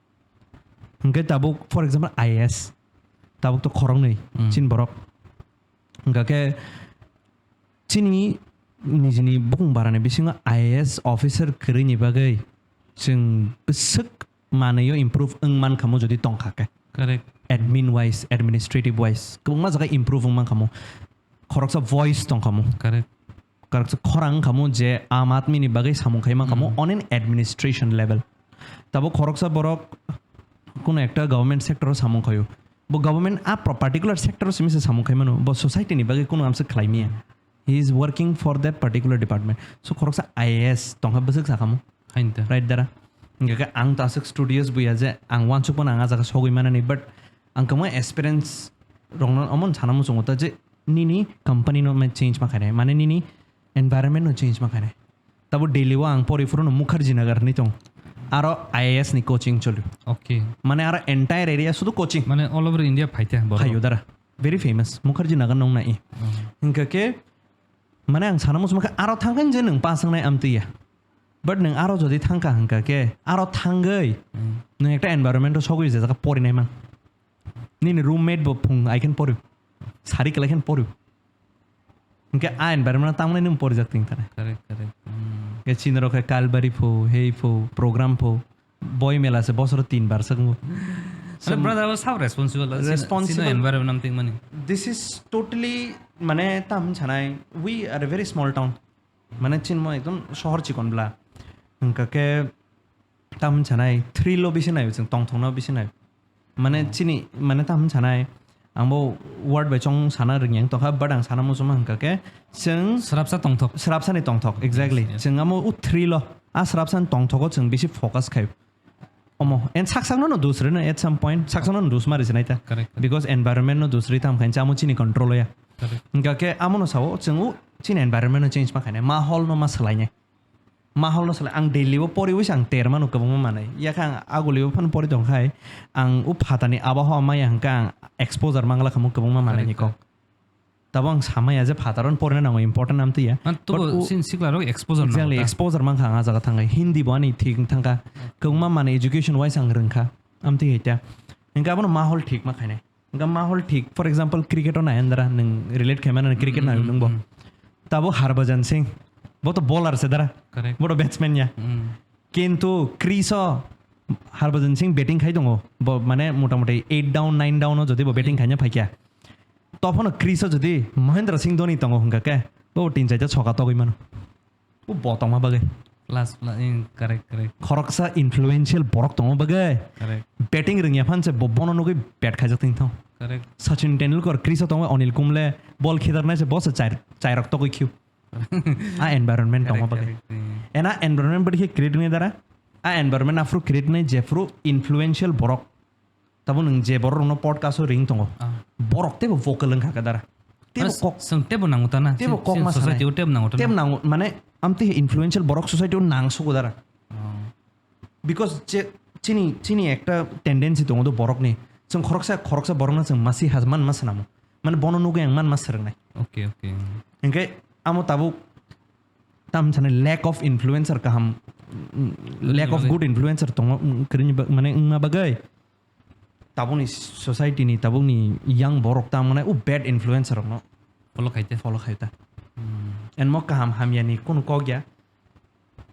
Hwnkhe tabuk, for example, I A S. Tabuk to khoroknwi, Mm. chin borok. Hwnkha khe chini nijini bukung barani bisingo I A S officer kwrwini bagwi chwng bwswk manwi o improve wng mankhamu jodi tongkha khe. Correct. Admin wise, administrative wise, kwbangma jaga improve wng mankhamu. Khoroksa voice tongkhamu. Correct. Khoroksa khorang wngkhamu je Aam Aadmi ni bagwi samung khai mankhamu Hmm. on an administration level. Tabo khoroksa borok kuno ekta government sector o samung khaio. Bo government a pro-, particular sector o simi se samung khai mano. Bo society ni bagwi kuno amsa khlai miya. He is working for that particular department. So khoroksa I A S tongkha bwswk sakhamu. Hain ta. Right dara. Hingke ang ta aswk studious buya je ang wansuk mano ang a jaga sogwi manani, but ang kwma experience rokno omon sana muchungo ta je nini company no ma change ma khainai, mane nini environment no change ma khainai. Tabo Delhi o ang pori phuru no Mukherjee Nagar hinwi tong. Aro I A S ni coaching choli. Okay. Mane aro entire area sudu coaching. Mane all over India phaite borok. Phaio dara. Very famous. Mukherjee Nagar nong nai. Oh. Hingke ke mane ang sana muchung kha aro thangkha je nwng pass wngnai amtwi ya. But nwng aro jodi thangkha hingka ke aro thangwi Hmm. nwng ekta environment o sogwi je jaga porinai man. Nini roommate bo phung I can pori. Sari kwlai khe pori. Hingke a environment tangmani nwng porijak ting thane. Correct, correct. Hmm. Ke chini rok khe Kalbari pho, hei pho, program pho, boi mela se bosoro tin bar sakmo. Mane brother abo sab responsible, chini, responsible. Chini environment am ting mani. This is totally, mane, tam sanai, we are a very small town. Mane, chinmo ekdom sohor chikon bla. Hingka ke tam sanai, thrill o bisi nai, chwng tongthokno bisi nai. Mane, Hmm. chini, mane, tam sanai, ang bo word bai chong sana rwngya wng tongkha, but ang sana muchungma hingka ke, chwng Srapsa tongthok. Srapsani tongthok, exactly. Yes, yes. Chwng amo u thrill o, a srapsani tongthogo chwng bisi focus khai. Omo, and sak sakno no dus rwno at some point, sak sakno no dus mari sinai ta. Correct, correct. Because environment no dus ri tam khain chamo chini control ya. Correct. Hingka ke amo no sao, chwng u chini environment no change ma khainai, mahol no ma swlainai. Mahol no swlai, ang Delhi o pori wisa ang ter mano kwbangma manai. Yakha ang Aguli o phano pori tong khai, ang u phatani abahwa maya hingka ang exposure mangla khamu kwbangma manai ni kok. Correct, correct. Tabo ang samaya je phataro porina nango important amtwi ya. Man, tubo But u-, sin sikla rok exposure nango exactly, ta. Exposure mankha ang a jaga thangai. Hindi bo ani thik thangkha. Okay. Kwbangma manai education wise ang rwngkha. Amtwi hai ta. Hingka abono mahol thik ma khainai. Hingka mahol thik. For example, cricket o nai andra nwng relate khaimani cricket Hmm, nai hmm, nwng bo. Hmm. Tabo Harbhajan Singh. Bo to bowler se dara. Correct. Bo to batsman ya. Hmm. Kintu crease o Harbhajan Singh batting khai tongo. Bo mane motamoti eight down, nine down o jodi bo batting Hmm. khaina phaikya. Tophono crease o jodi Mahendra Singh Dhoni tongo hingka ke, bo tin chaita soka togwi mano. Bo bo tongma bagwi. Last, la-, in, correct, correct. Khoroksa influential borok tongma bagwi. Correct. Batting rwngya phan se bo bono nugwi bat khaijak tong thong. Correct. Sachin Tendulkar crease o tongo, Anil Kumble ball khidarnai se bo se chair, chairok togwi khiu. A environment tongma Correct, bagwi. Correct, hmm. Ena environment bwdhi khe create wngya dara? A environment aphuru create wngnai jephuru influential borok. Tabo nwng je borok rokno podcast o ring tongo. Ah. Borok teibo vocal wngkha khe dara. Teibo Mas kok, seng teibo nango ta na? Teibo Chini, kok chini ma society sanai. O teibo nango ta na? Teibo nango, mane amtwi influential borok society o nang sugo dara. Oh. Because je chini, chini ekta tendency tongo do borokni. Chwng khoroksa, khoroksa borokno chwng masi has man ma swnamo. Mane bono nugwi ang man ma swrwngnai. Okay, okay. Hingke amo tabuk tam sani lack of influencer kaham, mm, lack of Bagwi. Good influencer tongo, mm, kwrwini ba-, mane wngma bagwi. Tabukni society ni, tabukni young borok tam mane u bad influencer rokno Follow khaite. Follow khai ta. Hmm. And mo kaham hamya ni kunu kok ya.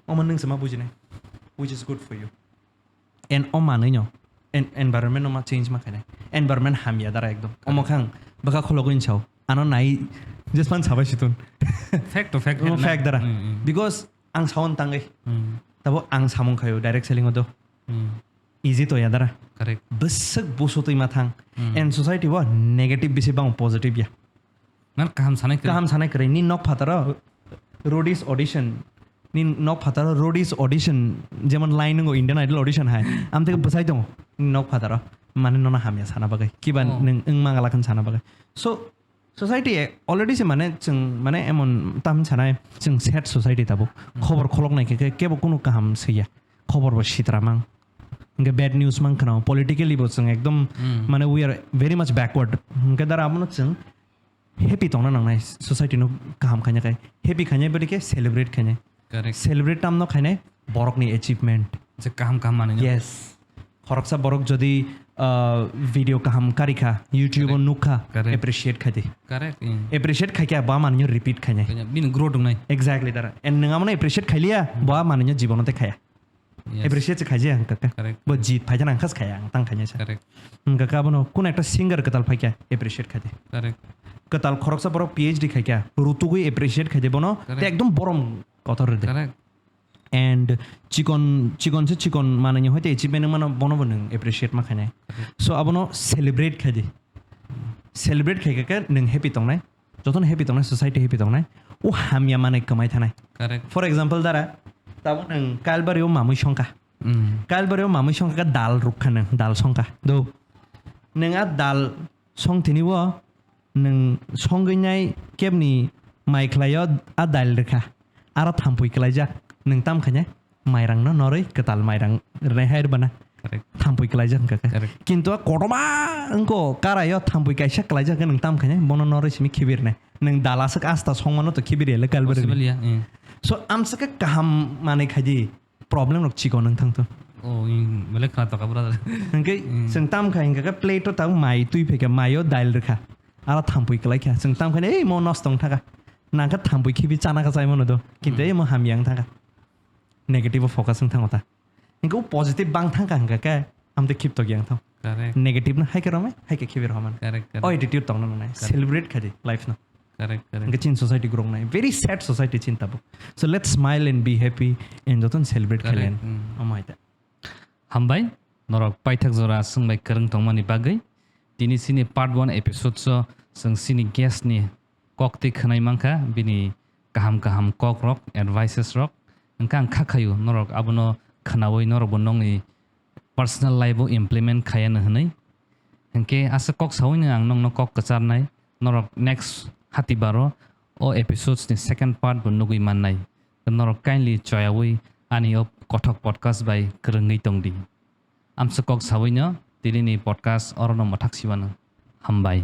Omo nwng se ma bujinai. Which is good for you. And o manwi no en-, environment no ma change ma khainai. Environment hamya dara ekdom. Omo Correct. Khang bwkha khulogwi sao. Ano nai jespan sabai situn. Fact to fact, Omo fact na? Fact dara. Hmm, hmm. Because ang saon tangwi. Hmm. Tabo ang samung khayo direct selling o do. Hmm. Easy to ya dara. Correct. Bwswk busu twi ma thang. Hmm. And society o negative bisi bang positive ya. Nang kaham sanai kwrwi. Kaham sanai kwrwi. Ni nok phataro roadies audition. Ni nok phataro roadies audition. Jemon line ngo Indian Idol audition hai. Am teke bwsai tongo. Ni nok phataro. Mane nono hamya sana bagwi. Kiba Oh. Nwng wng mangala khan sana bagwi. So, society already se mane chwng mane emon tam sanai chwng sad society tabuk. Hmm. Khobor kholok nai khe khe kebo kunu kaham swiya. Khobor bo sitra mang. Hwnkhe bad news man khwnao, politically bo chwng ekdom Hmm. mane we are very much backward. Hwnkhe dara abono chwng happy tongna nangnai, society no kaham khaina khai. Happy khaina bwdikhe celebrate khaina. Correct. Celebrate tamno khainai borokni achievement. Je kaham kaham manwi. Yes. Khoroksa borok jodi, uh, video kaham karikha, YouTube o Correct. Nukha, Correct. Appreciate khaidi. Correct, mm. Appreciate khaikha ba manwi repeat khainai. Khainai, bini growth wngnai. Exactly dara. And nwng amono appreciate khailiya, Mm. ba manwi jibono te khaya. Yes. Appreciate se khaijaya hwnkha khe. Correct. Bo jit phaikhe nang khas khaya, ang tang khainai sa. Correct. Hwnkha khe abono kun ekta singer kwtal phaikha, appreciate khaidi. Correct. Kwtal khoroksa borok P H D khaikha, rutugwi appreciate khaidi bono, Correct. Te ekdom borom kotor rwdi. Correct. And chikon, chikon se chikon manwi hoite achievement mano bono bo nwng appreciate ma khainai. Correct. So abono celebrate khaidi. Celebrate khaikha khe nwng happy tongnai. Jotono happy tongnai, society happy tongnai. O hamya manwi kwmai thanai. Correct. For example dara, tabuk nwng Kalbari o mamwi songkha. Mm. Kalbari o mamwi songkha khe dal rukha nwng, dal songkha. Do. Nwng a dal song tini o nwng songwi nai kebni mai khlai o a dal rwkha. Aro thampui kwlaijak. Nwng tam khainai? Mairang no norwi kwtal mairang rwnai hai rwbana. Correct. Thampui kwlaijak hwnkha khe. Correct. Kintu a kotorma wngkha, karai o thampui kaisa kwlaijak hwnkhe nwng tam khainai? Bono norwi simi khibirnai. Nwng dal aswk asta songmano to khibir ya le Kalbari ni. Possible ya, eh. So, amswk khe kaham manwi khaidi problem rok chikon wng thangtho. Oh, in, belai khna toka brother. Hwnkhe Hmm. chwng tam khai hwnkha khe plate o tabuk mai twi phaikha, mai o dal rwkha. Aro thampui kwlaikha. Chwng tam khai, "Ei, mo nosto wng thaka." Nangkha thampui khibi chana kha chaimano do. Kintu Hmm. ei mo hamya wng thaka. Negative o focus wng thango ta. Hingke o positive bang thangkha hingka khe, amtwi khibtok yang thang. Correct. Negative no hai khe romai, hai khe khibi roman. Correct, correct. O attitude tongna nangnai. Correct. Celebrate khaidi life no. Correct, correct. Hingke chin society grow nai. Very sad society chin tabuk. So let's smile and be happy and joton celebrate Correct, khailen. Mm. Amai ta. Hambai, norok paithak jora swngbai kwrwng tongmani bagwi. Tini sini part one episode o chwng sini guest ni kok twi khwnai mankha, bini kaham kaham kok rok, advices rok. Hwnkhe ang kha khaio norok abono khwnaui norokbo nokni personal life o implement khaiya no hwnwi. Hwnkhe aswk kok saui no ang nokno kok kwcharnai, norok next hatibaro o episodes ni second part bo nugui mannai. Norok kindly choyaui ani o kothok podcast bai kwrwngwi tongdi. Amswk kok saui no tini ni podcast oro no mwthak siwano. Hambai.